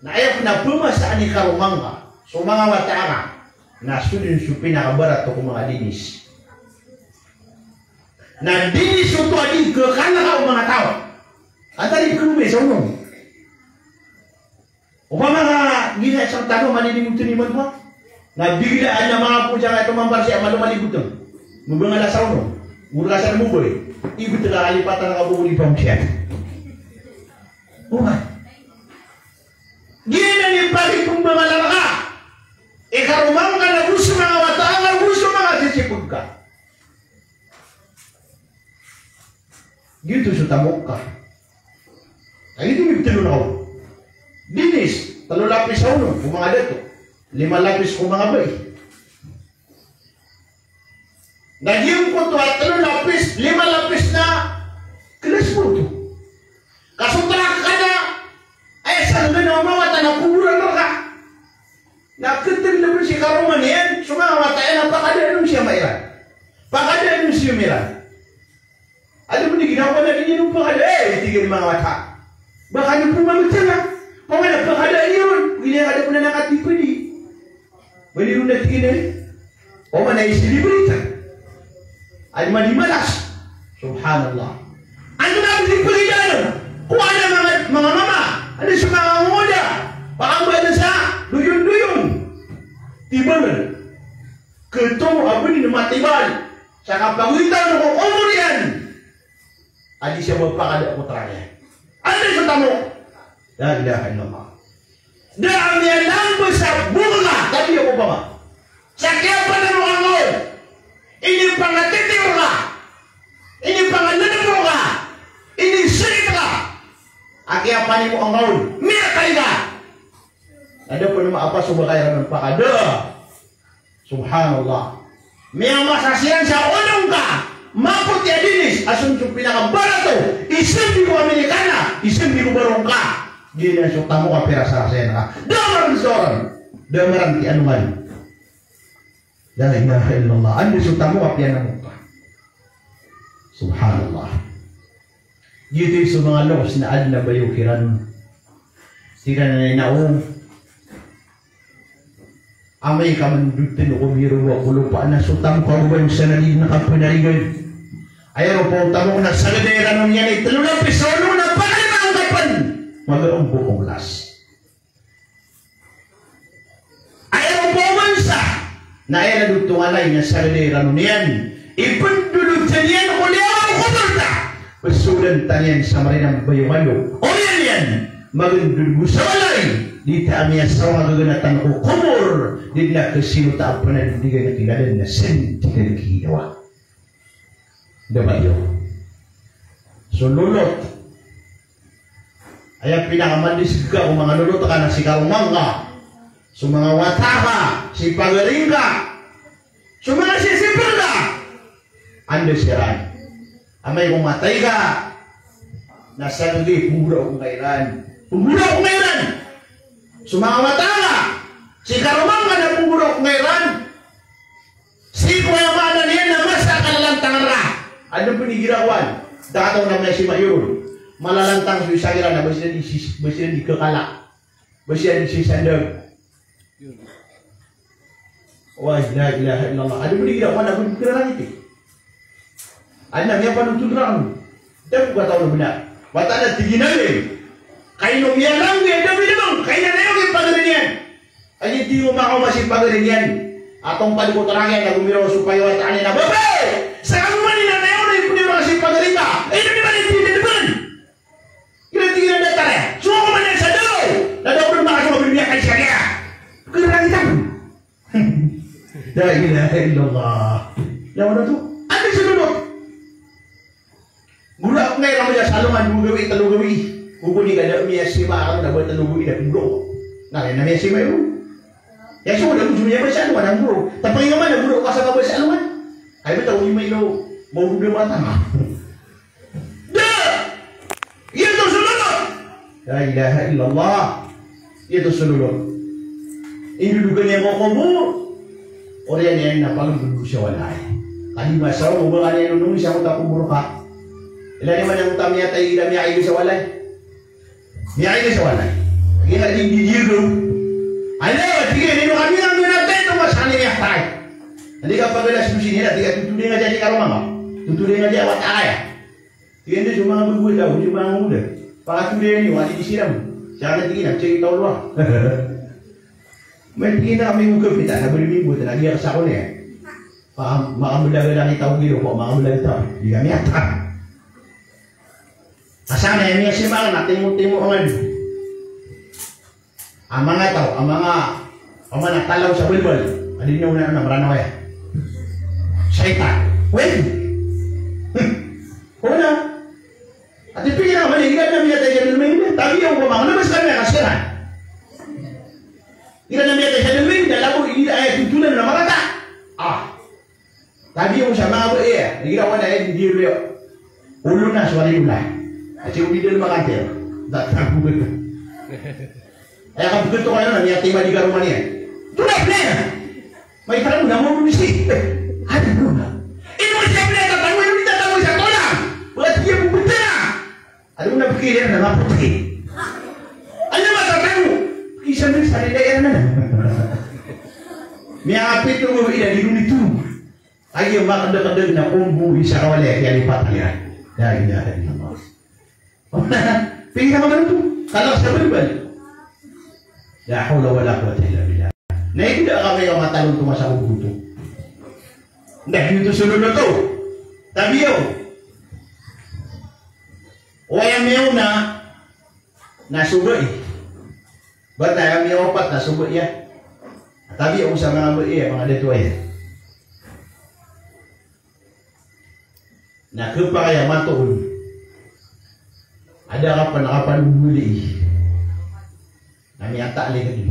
Na aya pn a pmasaan i karoma ngka so manga wata aka na so dn so pinakabarato ko manga dinis. Na dinis oto a di khakalaka o manga taw. Antaa i pkhaoma sa onong? Opama ka giya sa tano, manini mo tini man ba? Na bigla a na manga poja nga ito mambar siya, malo malibotn. Mabangala sa onong. Mura sa mobay. Ibot ka kalipatan ka bo, di pa mo siya. Opama. Giyanan i pagipmbangala ka. Ikaroma ngka na go so manga wata, na go so manga sisipod ka. Giyoto so tamok ka. Ay, ito mi tlo na kaw. Dinis, tlo lapis sa onong ko manga dato. Lima lapis ko manga bai. Na giyangkoto a tlo lapis, lima lapis na klas mo oto. Ka so trak ka na, ay, sa ngena o manga wata na koboran rka. Na khatag na pn si karoma niyan, so manga wata iyan na pakadaan on si ama iran. Pakadaan on si ama iran. Adn pn i ginawa na di niyan on pakada, eh, tig iyan o manga wata. Ba kano pn mamtala. Opama na pakadaan iyan on, ina ka da pn a nakatipd i. Ba di ron na tig iyan, eh. Opama na i-celebrate. Adn man di malas. Subhanallah. Anda na pn di pagidaan on? Ko anda manga, manga mama, anda so manga ngoda, pakambal sa doyon-doyon. Tibal. Katomo a bni na matibal. Sa kapagoyta on ko komor iyan a di siya ba pakada ko trak iyan. Anda so tamok? La ilaha illallah. Da a miyalambo sa bok ka, tabiya ko ba ka. Sa kiyapanimo angka on. Inipangatitiro ka. Inipanganenemo ka. Inisakit ka. A kiyapanimo angka on. Miyakay ka. Na da pn maapa so ba ka iran pakada. Subhanallah. Miyamasa siran sa onong ka, mapoti a dinis, a so pinakabarato, isambi ko Amerikana, isambi ko barong ka. Giyanan so tamok a pirasarasay ka. Da maran so ran. Da maran ti anongan. La ilaha illallah. Anda so tamok a piyanamok ka. Subhanallah. Giyoto i so manga loks na adn a bayo kiran. Siran na ina o. Amay ka mndotn ko miyaro ko lopa na so tamok a oba sa na di na kapanarigan. Aya ropaan o tamok na sagad iran on iyan i tlo lapis sa onong na pakalima angka pn. Maga ombok o nglas. Aya ropaan sa na aya na dotongalay na sagad iran on iyan i pndodotn iyan ko liyawaw o kobor ta. Psodan tano iyan sa marinan bayo malo. Oriyan iyan, magndod bo sa walay, di ta a miyasawa a gaganatan ko kobor, di na khasino ta a pnandigan a kiladan na sandi ka ginawa. Da ba iyo. So lolot. Aya pinakamadiska ko manga lolot ka na si karoma ngka. So manga wata ka, si pagari ngka. So manga sisipod ka. Anda siran. Amay ko matay ka, na sagad i pnggoraok ngka iran. Pnggoraok ngka iran. So manga wata ka, si karoma ngka na pnggoraok ngka iran. Sii ko aya maana niyan na masa a kalalantangan ra. Adn pn i girawan. Da a taw na miyasima iron. Malalantang so isa kiran na ba siran di sis-, ba siran di kakala. Ba siran di sisandag. Wa la ilaha illallah. Adn pn i girawan a pn kirarangiti. Adn a miyapanothol ran. Da ko kataw na bnar. Wata na tig iyan a, kaino miyalang iyan da binabang. Kaino na iyo ki pagari niyan. Aya tig o makaoma si pagari niyan. Atong padi ko trak iyan a gomiraw so payo a taan iyan a, babay! Sa kagoman iyan na iyo na ipniraw si pagari ka. Ino di ba niyan tig iyan da bn. Ino tig iyan da tara. So kagoman iyan sa daw. Na daw bn makaoma bn miyakay sa kaya. Kirarangit ako. La ilaha illallah. Lawan oto. Anda so lolot? Goraok ngka iran sa alongan, dowa gawii, tlo gawii. Ko di ka da miyasima a kano na ba tlo gawii da pnggoraok. Na, na miyasima iron. Aya so da ko so miyabasa alongan a pnggoraok. Tapos iyan man a goraok ka sa kabasa alongan. Ay, ba taw di mailo. Mawdo da mata. Da! Giyoto so lolot! La ilaha illallah. Giyoto so lolot. Indodogan iyan ko kobor. Oriyan iyan na pagndod sa walay. Kadi masaw, o ba kaniyan onong isa ko ta kobor ka. Ilay man angkoto a miyatay igira miyaiga sa walay. Miyaiga sa walay. Tig iyan a di, di, di, di. Aya, tig iyan, ino kami na miyatay, ino ka sa kami miyatay. Anda ka pagalas ko sii, tig iyan, totodoy nga di karoma nga. Totodoy nga di a wata aya. Tig iyan, di so manga bebetad, di so manga bebetad. Pakatodoy niyo, adi di siram. Sa kami, tig iyan, a tig iyan, taw lwa. May tig iyan a kami ngka pita, na bali minggu, na di ka sa ko niyan. Pa, makabelaga lang i taw giro, pa, makabelaga i taw. Di kami ata. Asana iya miyasimbang na timo-timo angad. A manga taw, a manga, a manga talaw sa balbal. Adi na ona na Mranaw aya. Shaytan. Wen. Hmm. Ona. Ati pigir a mani, igira na miyatay sa dalem a ina, tabiya o ba manga na mas kami a kasiran. Igira na miyatay sa dalem a ina, labo igira aya tutulan na marata. Ah. Tabiya o sa manga ba iya, igira wana aya di diyo. Olo na, suwari olo na. Ati o di dalem a kantir. Datang ko ba. Aya ka beketo kaya na miyatay ma di karoma niyan. Tulad niyan. May tara mo na mo ni si. Adi mo na. Ino siya pala tatanggo, ino tatanggo sa tola. Wala tiya mo betera. Adi mo na pekira na maputi. Ano matatanggo? Isa na sa nila yan na. Miyakapit mo ina di rumito. Ay, yung makadakadal na kumbu, isa ka wala, kaya lipat niya. La ilaha illallah. Pingin ka ba ito? Kala sa balbal. La hawla wala quwwata illa billah. Na hindi na kami yung matalon ko masakot ko to. Hindi, dito sunod na to. Tabiyaw. O aya miyaona, na so bai. Bata aya miyaopat na so bai iyan. Tabiyaw sa manga bai iyan, manga dato iyan. Na kepakay a matoon. Ada ka pen, ka pen wali. Na miyatali ka di.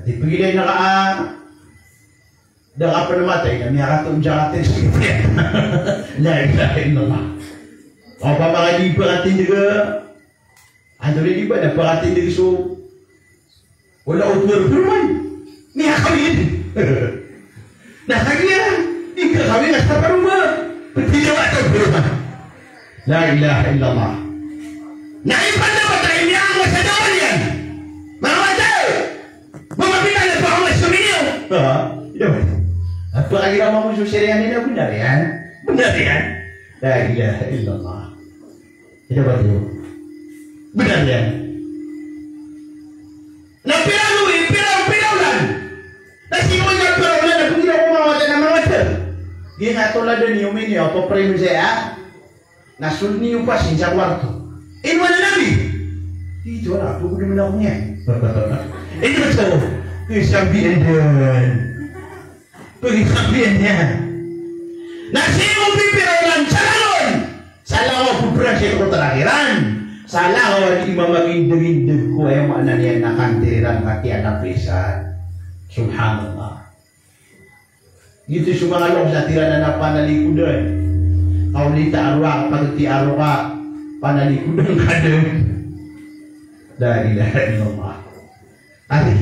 Ati pagilay na ka, ah, da ka pen matay, na miyakatoon sa katin. La ilaha illallah. O pa manga di pa katin juga. Anto di ba na pakatindeg so wala o tuwar peroman. Miyakawid. Na kagiya di kakawid na sa paroma. Pati na wata o peroman. La ilaha illallah. Na ipan na wata ini ang masa dawan iyan. Manga wata. Mamapitan na pa ang masa miniyo. Ha? Ino ba? Apa kagiya mamo so siriyan ina benar iyan? Benar iyan? La ilaha illallah. Ino ba tiyo? Benar iyan. Na pira lowi, pira, pira olan. Na sii ko iyan pira olan, na pira ko mawata na mawata. Di na toladan iyo mini, apa prime saya. Na sold niyo pa sii sa kwarto. Ino na Nabi? Ito na, pagod naman ako niyan. Ito to. Kaya sabihin din. Pagsabihan iyan. Na sii ko pipira olan sa langon. Sa langon ko pira sii ko trakhiran. Sa langon a di mamagindegindeg ko, aya maana niyan na kantiran ka kiyan a pisan. Subhanallah. Giyoto so manga loks a tig iran a panalikodan. Kaolita a rowak, pagti a rowak, panalikodan ka den. La ilaha illallah. Ati.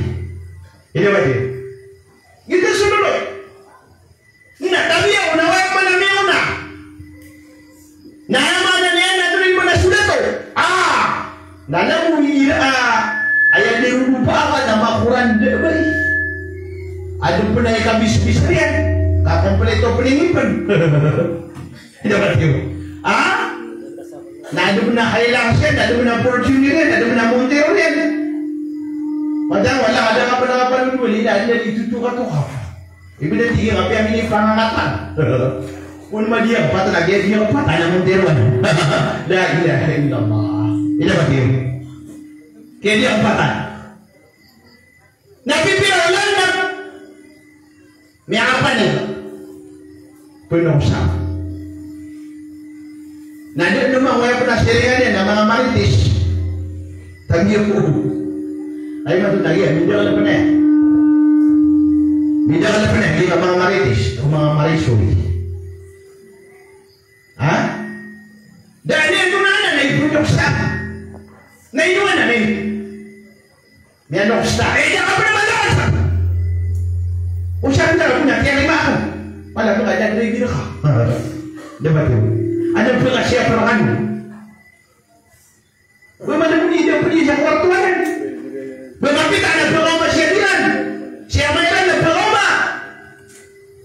Ino ba di? Giyoto so lolo. Na tabiya o na waya mana miyaona. Na aya maana niyan na tolay mana so dato. Ah! Na lamo iran a aya di ron do pa akan na makoran da bai. Ado pen a ikabisbis iyan. Kakompleto pen i ngipin. Ino ba tiyo? Ah? Na ado pen a Hilux iyan, ado pen a Fortuner iyan, ado pen a Montero iyan. Madang wala, ada ka pen a kapal uli, na ado na di tutuka-tuka. Ibn a tig iyan a kapiya minipangangatan. On madiya patan a giya diya patan a Montero. La ilaha illallah. Ino ba tiyo? Kiya diya patan. Na pipira olan na miyakapanel. Penosa. Na di naman waya pen a siringan iyan na manga marites. Tabiya ko. Ay, mato tagiya, minda ka lepen iyan. Minda ka lepen iyan, di ka manga marites, o manga marisoy. Ha? Da niyan to na anan, na ipondok sa. Na ino anan, eh. Miyanoksa, eh, da ka pen a mala sa. O siya pen a pen a kiyarima ko. Mala pen a da driver ka. Da ba to? Ano pen ka siya pen a kano? Ba maana bo di da pd sa kwarto anan. Ba mapita na pagawma si Adiran. Si ama iran na pagawma.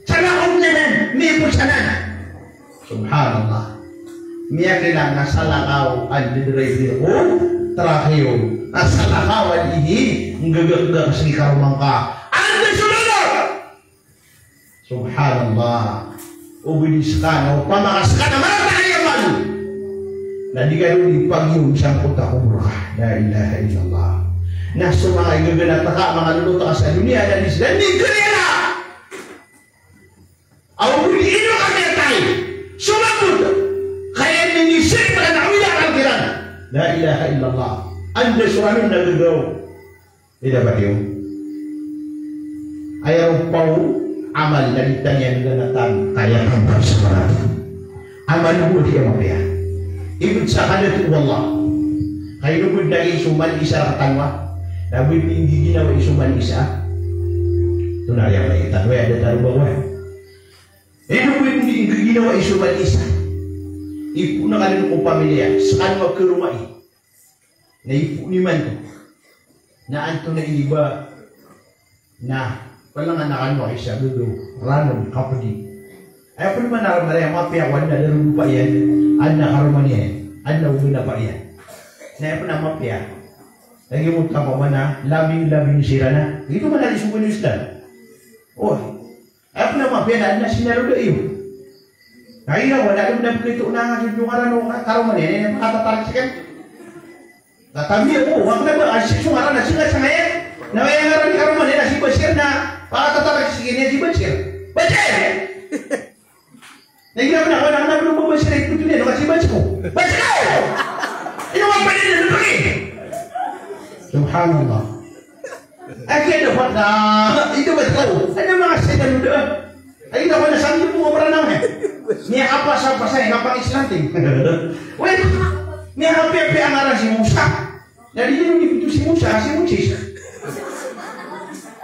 Sana ko niyan, miyapos anan. Subhanallah. Miyakilala na salakaw a didriver ko trak iyo. Na salakaw a dii nggagakgak sii karoma ngka. Anda so lolo? Subhanallah. O bidi ska na opama ka ska na marata ka iyan malo, na di ka dn di pagiyon sa angkoto a kobor ka. La ilaha illallah. Na so manga igaganat ka, manga lolot ka sa doniya na di sii dn di kariya. Aw bidi ino ka miyatay. So mangkoto. Kaya ini sirk na awila ka kiran. La ilaha illallah. Anda so anon na gagaw. Ida ba tiyo? Aya ron paw amal na di tano iyan ganatan, kaya tano sa marata. Amal bo di a mapiya. Ibet sa kadato o Allah. Kay ino bo di so man isa rktano a. Na bo di nggiginawai so man isa. Tonaa aya maito tano, aya da tano ba wa. Ino bo di nggiginawai so man isa. Ipoon ka dn ko pamilya, skano a karomai. Na ipoon imanto. Na antonaa ini ba, na palangan a kano a isa, dodo, ranon, kapdi. Aya pn man a maraya mapiya ko adn a darodopa iyan, adn a karoma niyan, adn a oba na pa iyan. Na aya pn a mapiya. Lagid o taw a mana, labing-labing siran a. Ito man a di sogoan o Islam. O. Aya pn a mapiya na adn a sinaloda iyo. Na ira wala adn a pkhito na nga so ngaran o karoma niyan, na makatatarik skaniyan. Na tabiya ko, wak na ba, a sii so ngaran, a sii nga sangaya. Na aya ngaran i karoma niyan, a si Bashir na, makatatarik skaniyan si Bashir. Bashir! Na ira wala, wala na ba Bashir, ito niyan, na si Bashir. Bashir! Ino nga pwede na, na pwede. Subhanallah. Agi da pat na, ito ba taw? Ano mga sila nito? Ay, ito ba na saan yung mga maranaw niya? Niya kapasa-pasa, niya kapang-Islam, ting. Well, niya kapiya-piya ang aran si Musa. Na di niyo ito si Musa, si Moses.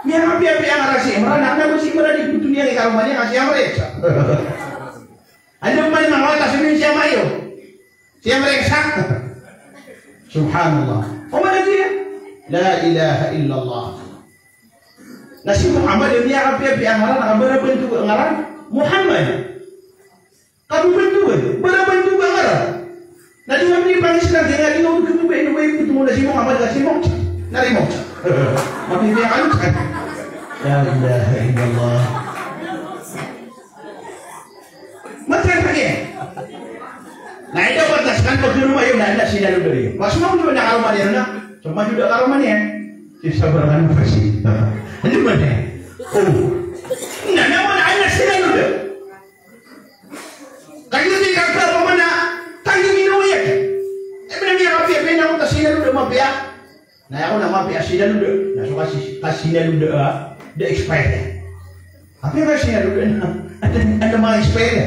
Niya kapiya-piya ang aran si Imran, na ano si Imran, ito niya, ikaw man niya, si Amr, eh. Ano man ang mga taas, yun siya mayo. Siya mereka. Subhanallah. O mana siya? La ilaha illallah. Na si Muhammad, miyakapiya-piya a ngaran, a barabantoga a ngaran, Muhammad. Kababantogan, barabantoga a ngaran. Na di kami pang-Islam, di nga di nga kami ba, ino ba ito mo na si Muhammad, na si Moksa. Na ri Moksa. Mapipiya ka Moksa. La ilaha illallah. Matatakiya. Na ida batas kan pagkaroma iyo na anda sinaloda iyo. Mas mamudo na karoma niyan na. So mamudo karoma niyan. Si sabar kan pasi. Ano ba niyan? O. Na naman anda sinaloda. Kagiya di ka karoma na. Kagiya minawiyat. E, bina miyakapiya, bina ko ta sinaloda mapiya. Na aya ko na mapiya a sinaloda, na so kasi, kasinaloda a da expire. Apiya kasinaloda na, anda, anda ma-expire.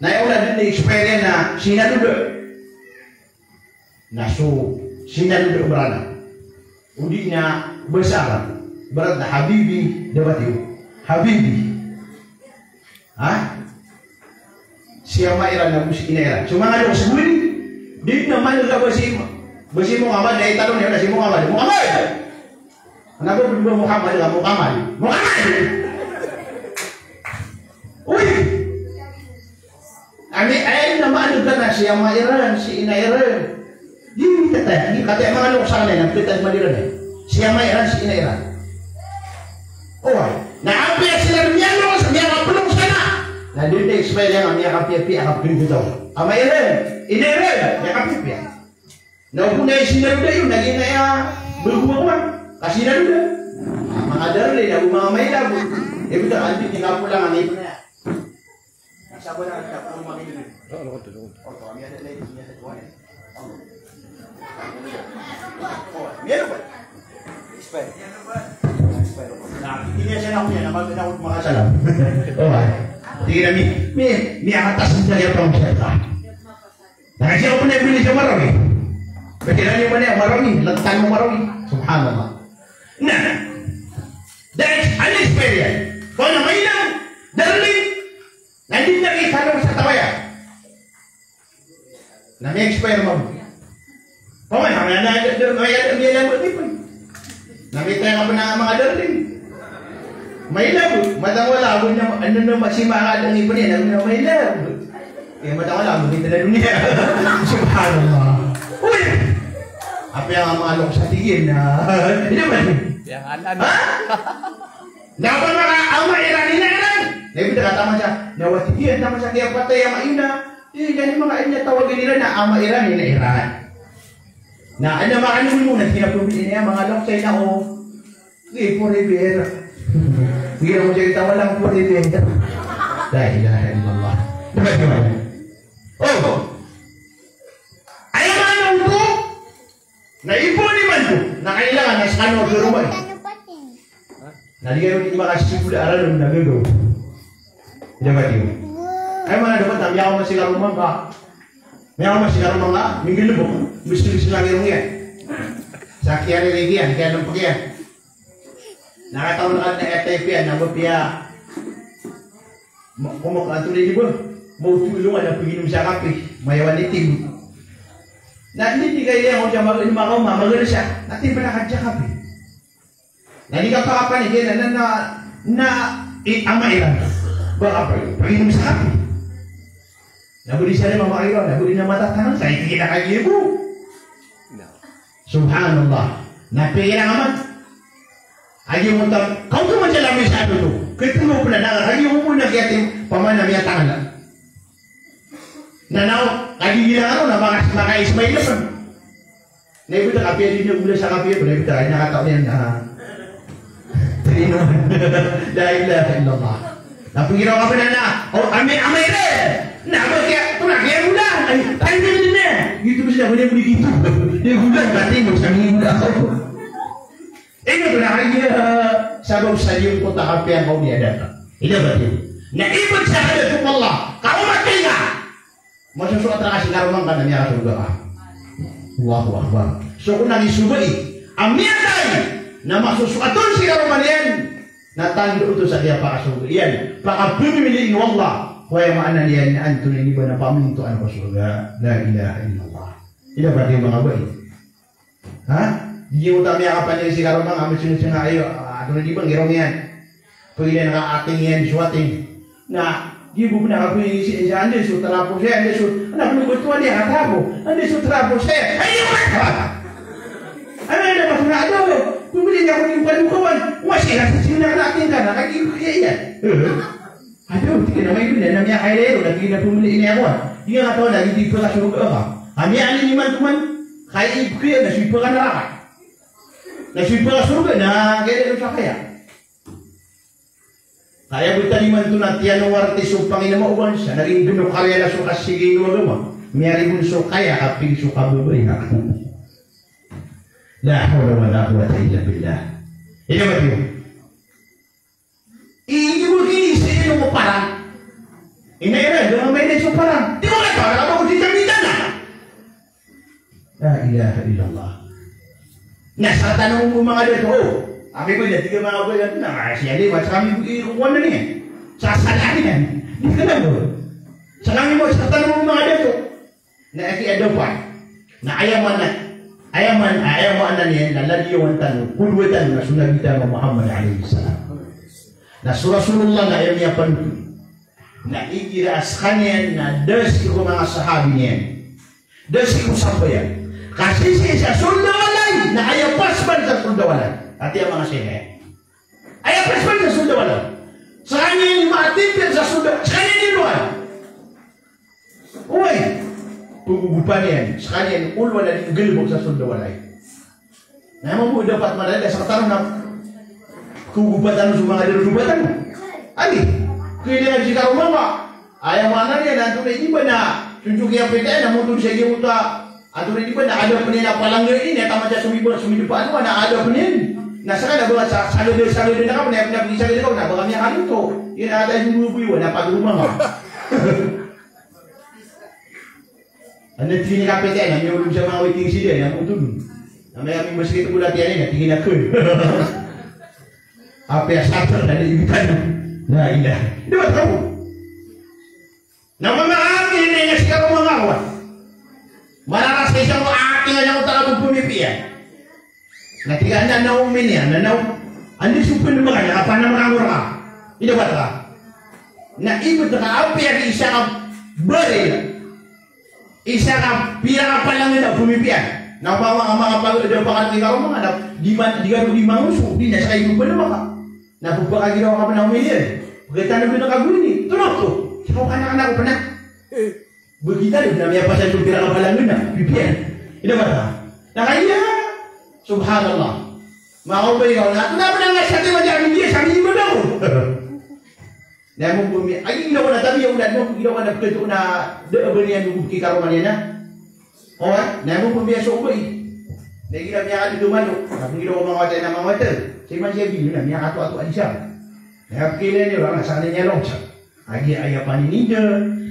Na aya ko na da expire na sinaloda. Na so sinaloda a marana. O di na basa ka. Ibarat na habibi, dapat iyo. Habibi. Ha? Si ama iran ago si ina iran. So manga loks bo ini, di na man ka ba si, ba si Muhammad, na italon iyan na si Muhammad. Muhammad! Ano ba ba Muhammad ka? Muhammad. Muhammad! Uy! Ami, ay, na man ka na si ama iran, si ina iran. Di, di kataya, di kataya manga loks a kaniyan, na pita maliran iyan. Si ama iran, si ina iran. Oway. Na apiya siran miyaloks, miyakaplong sana. Na di na expire iyan, miyakapiyapiya, kapinggotaw. Ama iran, ina iran, miyakapiyapiya. Na opama na sinaloda iyo, na giya na iya, bago ako, ah. Kasinaloda. Manga darling, na gumamay na, bu-, eh, buta, anti, di ka pulang, ano, ito na yan. O, ay. Tingin na mi, mi, mi, atas na niya pang siya. Na kasi ako na bili sa Marawi. Kasi na niya man niya Marawi, lagtan mo Marawi. Subhanallah. Na, that's an experience. Kung na may lang, darling, Nandito na kayo sa loob sa tawayan. Na may expire mo. Na, na, na, na, na, na, na, na, na, na, mailab. Mailab. Matang wala, ago na, ano na, masimangadang ipon iyan, ano na, mailab. Kaya matang wala, ago kita na doniya. Subhanallah. Uy! Apiya nga manga loks a tig iyan na, hindi ba? Yang anan. Ha? Na ba manga ama iran, ina iran? Na ibig na taman sa, na wati iyan, taman sa kiyapatay a ama iran. Di, di manga ina tawagan iran na ama iran, ina iran. Na, ano, makaano mo na, kinapamilya niya, manga loks, ay nako. Sige, forever. Sige, ako siya kita, walang forever. La ilaha illallah. Diba, diba? Oh! Aya maana oto, na ipon imanto, na kailangan na skano a karoma. Na di kano di makasipod a aral na gagaw. Ida ba tiyo? Ay, mana dapat na miyakaoma si karoma ngka. Miyakaoma si karoma ngka, minggalebek. Gusto, gusto lagi rong iyan. Sa kiyaririg iyan, kiyalempek iyan. Na katawan ka na etay piya, na ba piya. Ma-, komak anto na di ba? Mautulong a na piginom sa kape. Mayawan itim. Na di, di kaya ako siya mag-, makaoma, magalisa. Na di ba na kadya kape? Na di ka pakapanik iyan, na, na, na, i, ama iran. Ba ka pa, paginom sa kape. Na bodi sa lima ama iran, na bodi na matatangan, sa itigil na kagibo. Subhanallah. Na pira nga man. Agi mo tam, kaw to man sa lami sa ato to. Kaya to mo pala na, agi mo pala na kaya tim, pamana miya tangala. Na, na, agi gila ako, na maka, maka-Ismail na pa. Na ibo ta kapiya di na gula sa kapiya, na ibo ta, na kataw niyan, ah. Tino. La ilaha illallah. Na pagiraw ka ba na, na, oh, ami, ami re. Na ba kiya, to na kiya gula. Ay, tayo na din eh. Gitu ba siya, gula, gula, gitu. Di gula, pati mo sa gula. Ino to na kaya, sabab sa iyo ko ta kapiya ko niya data. Ida ba tiyo? Na ibo sa hada to Allah. Kaw mati nga. Masosoat rka si karoma ngka na miyakasorga ka. Allahu Akbar. So ko na gisobai a miyatay na masosoat on si karoma niyan na tando oto sa kiyapakasorga iyan. Pakapamimilii o Allah ko aya maana niyan na antonaa i di ba na pamintoan ko sorga. La ilaha illallah. Ida ba tiyo manga bai? Ha? Di mo ta miyakapaniyang si karoma ngka, misinusi nga ayo, ah, antonaa i di ba ngirong iyan. Pwede na ating iyan, suwating. Na, di bo na kapoy si, si ande so trapo, si ande so, anak mo ba to, ande ka trapo, ande so trapo, si, ay, di ba? Ano na ba na ado? Pumili na ako ng panukawan. Wasi na sa sila natin ka na, kagi kaya iyan. Ado, tig iyan a may dun iyan, na miyakailay ron, na tig iyan a pumili ini ako, ah. Di nga kataw na, di pala surga ka. Kami ani ni man tuman, kaya ibigay na, so ipaka naraka. Na so ipaka surga na, kaya di sa kaya. Kaya btad imanto na tiyanowar ti so Panginoon sa naging dno kariyala so kasigay o agama. Miyaribon so kaya kaping so kababaya. La hawla wala quwwata illa billah. Ino ba tiyo? Ino ba kini sa ino mo parang? Ina ira, dama may na so parang. Di mo ka parang, aba ko di kami dana. La ilaha illallah. Na sa tanong mo manga dato, o, abi ko dyan, tiga manga ko dyan, na, siya di, mas kami ko, i, kukuha na niya. Sa, sa lagi na. Di ka na mo. Sa kami mo, sa tanong mo manga dato. Na aki adapan. Na aya maana, aya maana, aya maana niyan, na ladiyawan tano, kudwa tano, na so Nabi tano Muhammad alayhi salam. Na so Rasulullah na aya miyapanothol. Na igira a skaniyan na da sii ko manga sahabi niyan. Da sii ko sabayan. Ka sisii sa sold a walay, na aya pasban sa sold a walay. Ati a manga sii. Aya pasban sa sold a walay. Skaniyan i matipir sa sold a, skaniyan i loan. Oway. Pgogopan iyan, skaniyan i olowan a di nggalbk sa sold a walay. Na mambo dapat madalil sa tano na kogopatan so manga dato a gopatan. Ani? Kailangan si karoma ngka. Aya maana niyan na antonaa i di ba na, so so kiyapita iyan na motod sa giyoto a, antonaa i di ba na adn pn iyan a palangga ini, taman sa somidpa, somidpa ano, na adn pn iyan. Na skaniyan na ba sa, sagad, sagad na ka, na, na, sagad ka, na ba kami a kaloto. Iyan a tayo sumubo iwan, na pagroma ngka. Anda tig iyan i kapita iyan, na miyaolog sa manga waiting shed iyan, na motod. Na miyamimbaskit ko latiyan iyan, na tig iyan a kn. Apiya sater na di iwitan. La ilaha. Di ba taw? Na manga amin iyan na si karoma ngka wan. Mararasay sa mga Aya na oto a pmipiya. Na tig iyan a na omin iyan, na na om-, anda so pn maka, na kapanamangor ka. Ida bata. Na ibt ka apiya ki isa ka baril. Isa ka pira ka palangn a pmipiya. Na mama, mama ka pag-, da pakan di karoma, na di man, di ka di mangoso, di na sa ibt pn maka. Na pagpakagiraw ka pn a omin iyan. Pagkatan na pn ka guni. Tulok ko. Sa kanak-kanak ko pn a. Bgay tano na miyapasad so pira ka palangn a pipiya. Ida bata. Na kaya, subhanallah. Makaobay ka, na, na, na, na, sa timan di a pipiya, sa timan di a pipiya. Na mo pmi-, ay, ino ko na tabi, ino ko na, ino ko na, pkto na, da, ba niyan, ki karoma niyan na. O, na mo pmiya so obay. Na igira miyakadodoma, na pngiraw ko manga wata, na manga wata. Sa iman siya bino, na miyakatoatoa di sa. Na pkilay niyo, na sa kanya niya longsa. Agi aya panininda,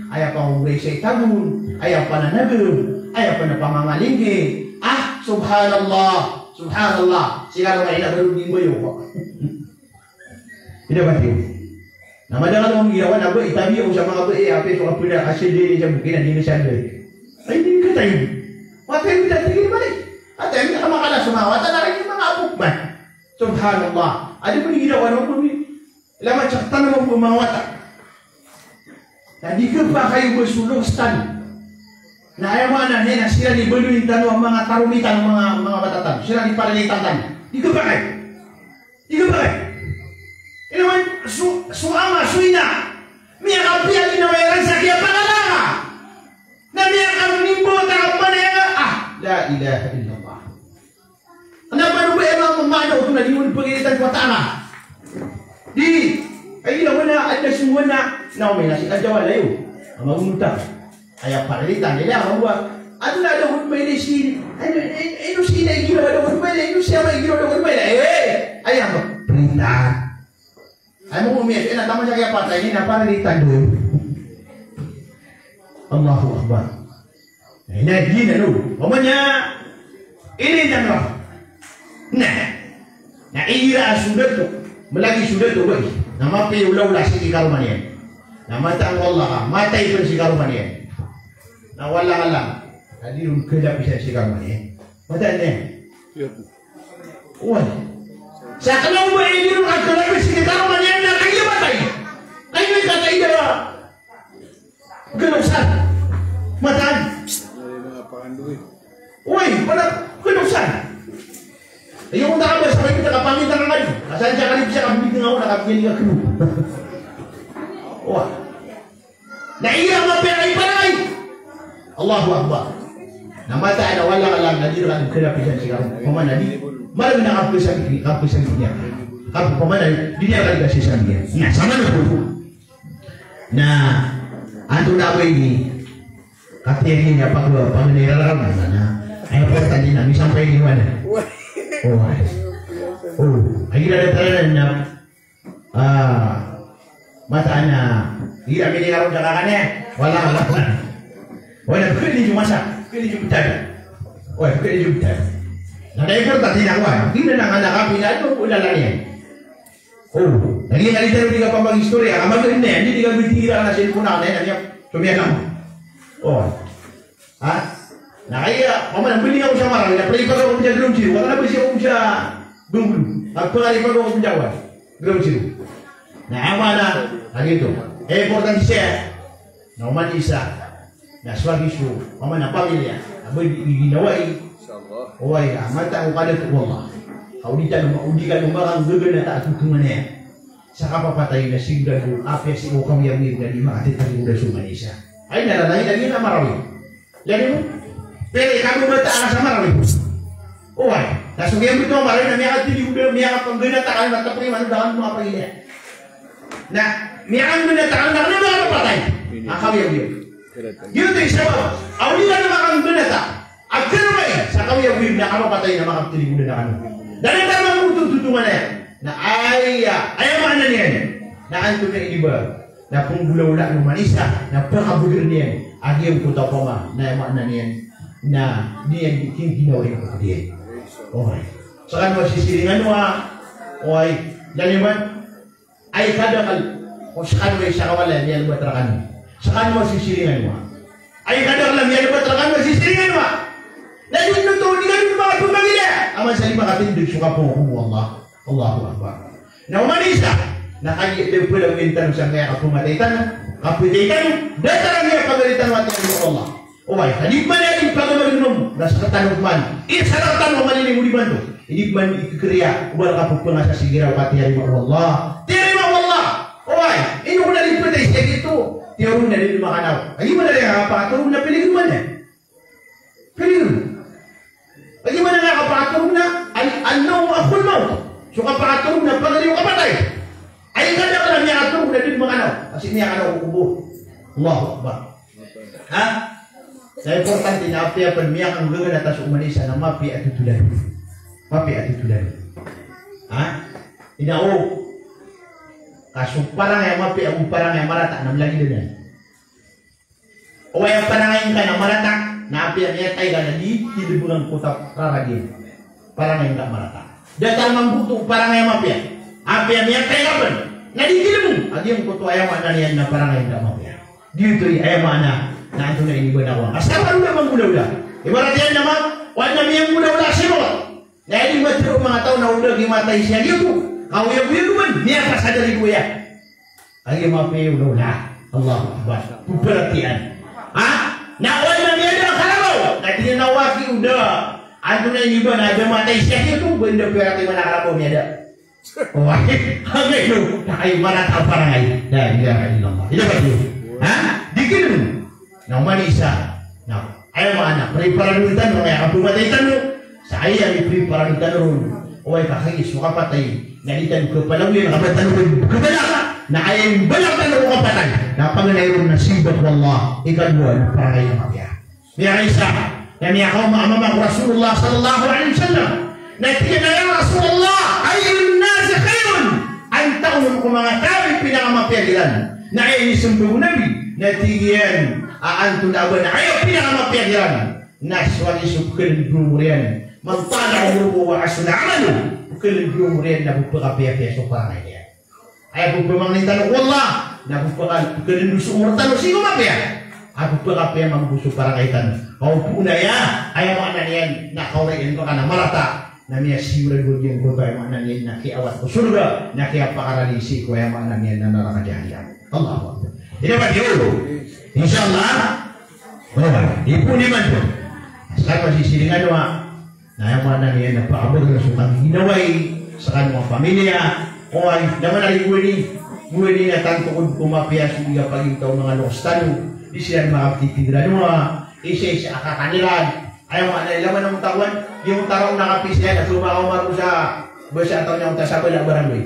aya pangogoray sa itagon, aya pananagem, aya panapamangalinggi. Ah, subhanallah, subhanallah. Sila ka maila baru di mbayo ko. Ida batiyo. Na madakl a miyagiraw na ba, itabi o sa manga ba, eh, apiya so kapila, asil di, di sa bukin, di misal di. Ay, di ka tayo. Matay mo dati, di ba, eh? At ay, di ka makala sa manga wata, na rin yung mga abok ba? Subhanallah. Adi pn i giraw, ano pn i, lamat sa tanam o manga wata. Na di khapakay o ba so loks tano. Na aya maana niyan na siran i baloyin tano a manga taromit tano, manga, manga wata tano. Siran i paralitan tano. Di khapakay. Di khapakay. Ino man, so, so ama, so ina. Miyakapiya ginawa iran sa kiyapakalanga. Na miyakanimbawata a panayaga. Ah, la ilaha illallah. Kna ba o ba iyan mamada oto na di on pagilitan ko wata ka. Di, ay ina wana, adn a song wana. Na omin a si adn a wala iyo. Ama gonota. Aya paralitan, aya wana. Adn a da on ba ina si, ay, ay, ay, ino si ina i giraw da on ba ina, ino si ama i giraw da on ba ina. Eh, aya ba. Palitan. Ay mo umiyak, eh, na taman sa kiyapatay niyan, na paralitan doon. Allahu Akbar. Na, na, di na, no. Pamanya, ini dan, no. Na, na, igira a so dato, malagi so dato, bay. Na mapiya olaola sii ki karoma niyan. Na mataan o Allah ka, matay pn si karoma niyan. Na wala ka lang, na di ron kalapisan si karoma niyan. Mataan niyan. Oway. Sa kna o ba i di ron kalapis sii ki karoma niyan na kagiya matay. Kagiya matay da. Galosan. Mataan. Oway, pada galosan. Iyo, kung takabas, sabay kita kapangit na kamay. Asal siya kalipis siya, kabigyan ako, nakabigyan ka kano. Oway. Na igira mapiya i paray. Allahu Akbar. Na mataan a wala ka lang, na di ron kalapisan si karoma. Pamana di, malang na kapsagit, kapsagit niyan. Kap-, pamana di, di niyan kalipis si karoma niyan. Na, sama na po. Na, anto na ba ini? Kapiya niyan pag-, pag-, nirarama na. Ay, importante na, misan pa ini wala. O, ay. O, ay, ginadataran na, Ah, mataan a, igira miniyaron sa kakan iyan. Wala, wala. Wala, pwede niyo masa, pwede niyo btad. Oy, pwede niyo btad. Na kaya ko, tati na ko, ah. Di na nang anak a pinado ko lalan iyan. O, lagi na di tayo di ka pamag-istorya, ka mag-, hindi, hindi di ka bitira na cellphone na, na, na, sumiyan lang. O. Ha? Na kaya, pamana, bili ako sa Marawi, na pala ipagawa ko sa Ground Zero, wala na ba siya ako sa Bungkulu? At pala ipagawa ko sa Jawa, Ground Zero. Na, ama na, na dito. Eh, importante siya. Na oman isa. Na swagi so, pamana, pamilya. Aba, di, di, di nawai. Oway, ah, mata ko kada to, wallah. Ka o di tano ma-, o di kano makanggagana ta ato tumana yan. Sa kapapatay na sigurado, apiya si o kami yang di makatitali ko da so manisa. Ay, na, na, na, na, na, Marawi. Lagi mo, pwede ka mo ba taas sa Marawi? Oway, na so kiyambit o Marawi na miyakatili ko da, miyakapangganata ka na, matapriman o dangan mo kapag-iliya. Na, miyakapangganata ka na, na miyakapatay. Ang kawiyawiyag. Yun ito yung sabab. Aw di ka na makapangganata. Agkano ba iya? Sa kawiyawiyag na kapapatay na makapatili ko da na kano. Dali ka na mamutututungan na yan. Na aya, aya maana niyan. Na anto na ini ba? Na pnggolawlaan o manisa, na pkabgr iyan a giyangkoto a pama, na aya maana niyan, na di niyan di kingginawa iyan ko diyan. Oway. Skano a sisiringan o a, oway, laliman, ay kadakl, o skano a isa ka walay a miyalbat rkano. Skano a sisiringan o a. Ay kadakl a miyalbat rkano a sisiringan o a. Lagid oto, di ka dn makapmangila a masa di makatindg so kapoon o Allah. Allahu Akbar. Na oman i isa, na kagiya da palagoyan tano sa miyakapmatay tano, kapatay tano, datar a miyapagari tano a tiyarima o Allah. Oway, ka di pman aya di pagamagan mambo, na sktano pman, isa rktano a malilimo di pman oto. Di pman ikakriya, oway, kapphangasa sa giraw ka tiyarima o Allah. Tiyarima o Allah. Oway, ino ko na di ptay siya gioto. Tiyaron na di makanaw. Ay, iman na di kapakatorog na piligro man iyan. Piligro. Ay, iman na kapakatorog na, an-, an-nawmu akhul mawt. So kapakatorog na pagari o kapatay. Ay, kadaklan a miyakatorog na di makanaw. Kasi miyakanaw ko kobor. Allahu Akbar. Ha? Na importante na apiya pn miyakanggagaga na ta so oman i isa na mapiya a totholan. Mapiya a totholan. Ha? Ino o, ka so parangay a mapiya ago parangay a marata na mlagid dn iyan. Oway, a parangay ngka na marata, na apiya miyatay ka na di kilbngan ko ta rarag iyan. Parangay ngka marata. Datar mambo oto parangay a mapiya. Apiya miyatay ka pn na di kilbng, a giyangkoto aya maana niyan na parangay ngka mapiya. Giyoto i aya maana na antonaa i iniba na kowan. Asar a oda manggolawla. Ibarat iyan na ma, o adn a miyanggolawla sii roo. Na aya di matero o manga taw na oda gimatay siya giyoto. Kaoyagoyag man, miyapasad a ridoay. Kagiya mapiya i olawla. Allahu Akbar. Pparatiyayaa. Ha? Na o adn a miyada a kalabaw, na di niyan awaki o da. Antonaa i iniba na da matay siya giyoto, ba anda piyaratiyaya a kalabaw miyada. Oway, angkaino, na kagiya marata a parangay. La ilaha illallah. Ino ba iyo? Ha? Di kino. Na oman i isa. Na, aya maana, preparado tano, aya kapmatay tano. Sa aya mipreparado tano ron. Oway, ka kagiya so kapatay na di tano kapalagoyan, ka ba tano kabala. Na aya imbalag tano ko kapatay na paganay ron na simba ko Allah. Ikadowa na parangay a mapiya. Miyakaisa, na miyakaoma a mama ko Rasulullah sallallahu alaihi wasallam. Na tig iyan a, "Ya Rasulullah, ayyun nasi khairun?" Antaa on ko manga taw i pinakamapiya kiran? Na aya inismbag o Nabi, na tig iyan a antonaa ba na aya pinakamapiya kiran? Na so aya so pkhalnd o omor iyan. Man tala umruhu wa hasuna amaluhu. Pkhalnd o omor iyan na pphakapiyapiya so parangay iyan. Aya pphamaangni tano ko Allah, na pphaka-, pkhalndo so omor tano sii ko mapiya. A pphakapiya mambo so parangay tano. Ka o pn aya, aya maana niyan na kaori iyan ka na marata, na miyasiyoran o giyangkoto aya maana niyan na kiyawat ko sorga, na kiyapakarani sii ko aya maana niyan na naraka jahannam. Allahu Akbar. Ino ba iyo? Insha Allah. Oway, ipoon imanto. Sa pasisiringan wa. Na aya maana niyan na pakabagr so kagiginawai skano a pamilya. Oway, na manari gowani, gowani na tanto ko mapiya so di kapagintaw o manga loks tano. Di siran makaptitindg ranowa, isa-isa a kakan iran. Aya maana niyan, laman a mutakowan, giyangkoto a roo na kapiya siran, na so manga omar ko sa, basa a taw niyan ko ta sa bala a barangay.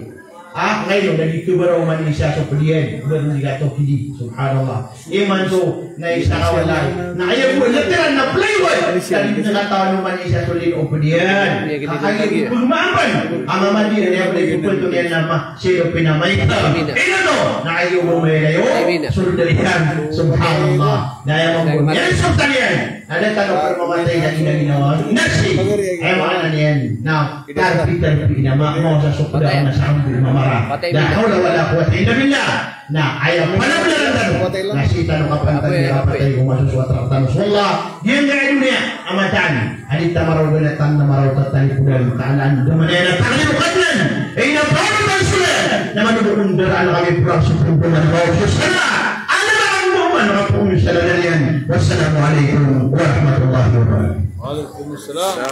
Ah, ngayon, na di khabara o oman i isa so pd iyan, ba di katoki di, subhanallah. Imanto, na isa ka walay. Na aya bo, literal na plywood. Sa di na katawan o oman i isa so lin o pd iyan. Ka kagiya pagmaapan. Ama madi na aya pd iyan, pd iyan na ma, sino pinamaita. Ino to? Na aya bo may layo. Sundalihan. Subhanallah. Na aya mambo. Yan so taliyan. Na da tano pamamatay na ginaginawa. Nasi. Aya maana niyan. Na tarpi-tarpi na ma, mawasa so pd iyan na sa ambo mamara. La hawla wala quwwata illa billah. Na aya panablalan tano na sii tano kapantag iyan a kapatay ko masosoat rktano so Allah. Giyangkaya doniya a mataan a di ta maraw ganatan na maraw tatalipodan, ka an da manaya na taklibo katnan. Ay na panotan so laya na manodo ko ndaraan kami prang so pndoman baw so sala. An da maraw man kapoon sa lalayan. Wassalamu alaikum warahmatullahi wabarakatuh. Wa alaikum assalam.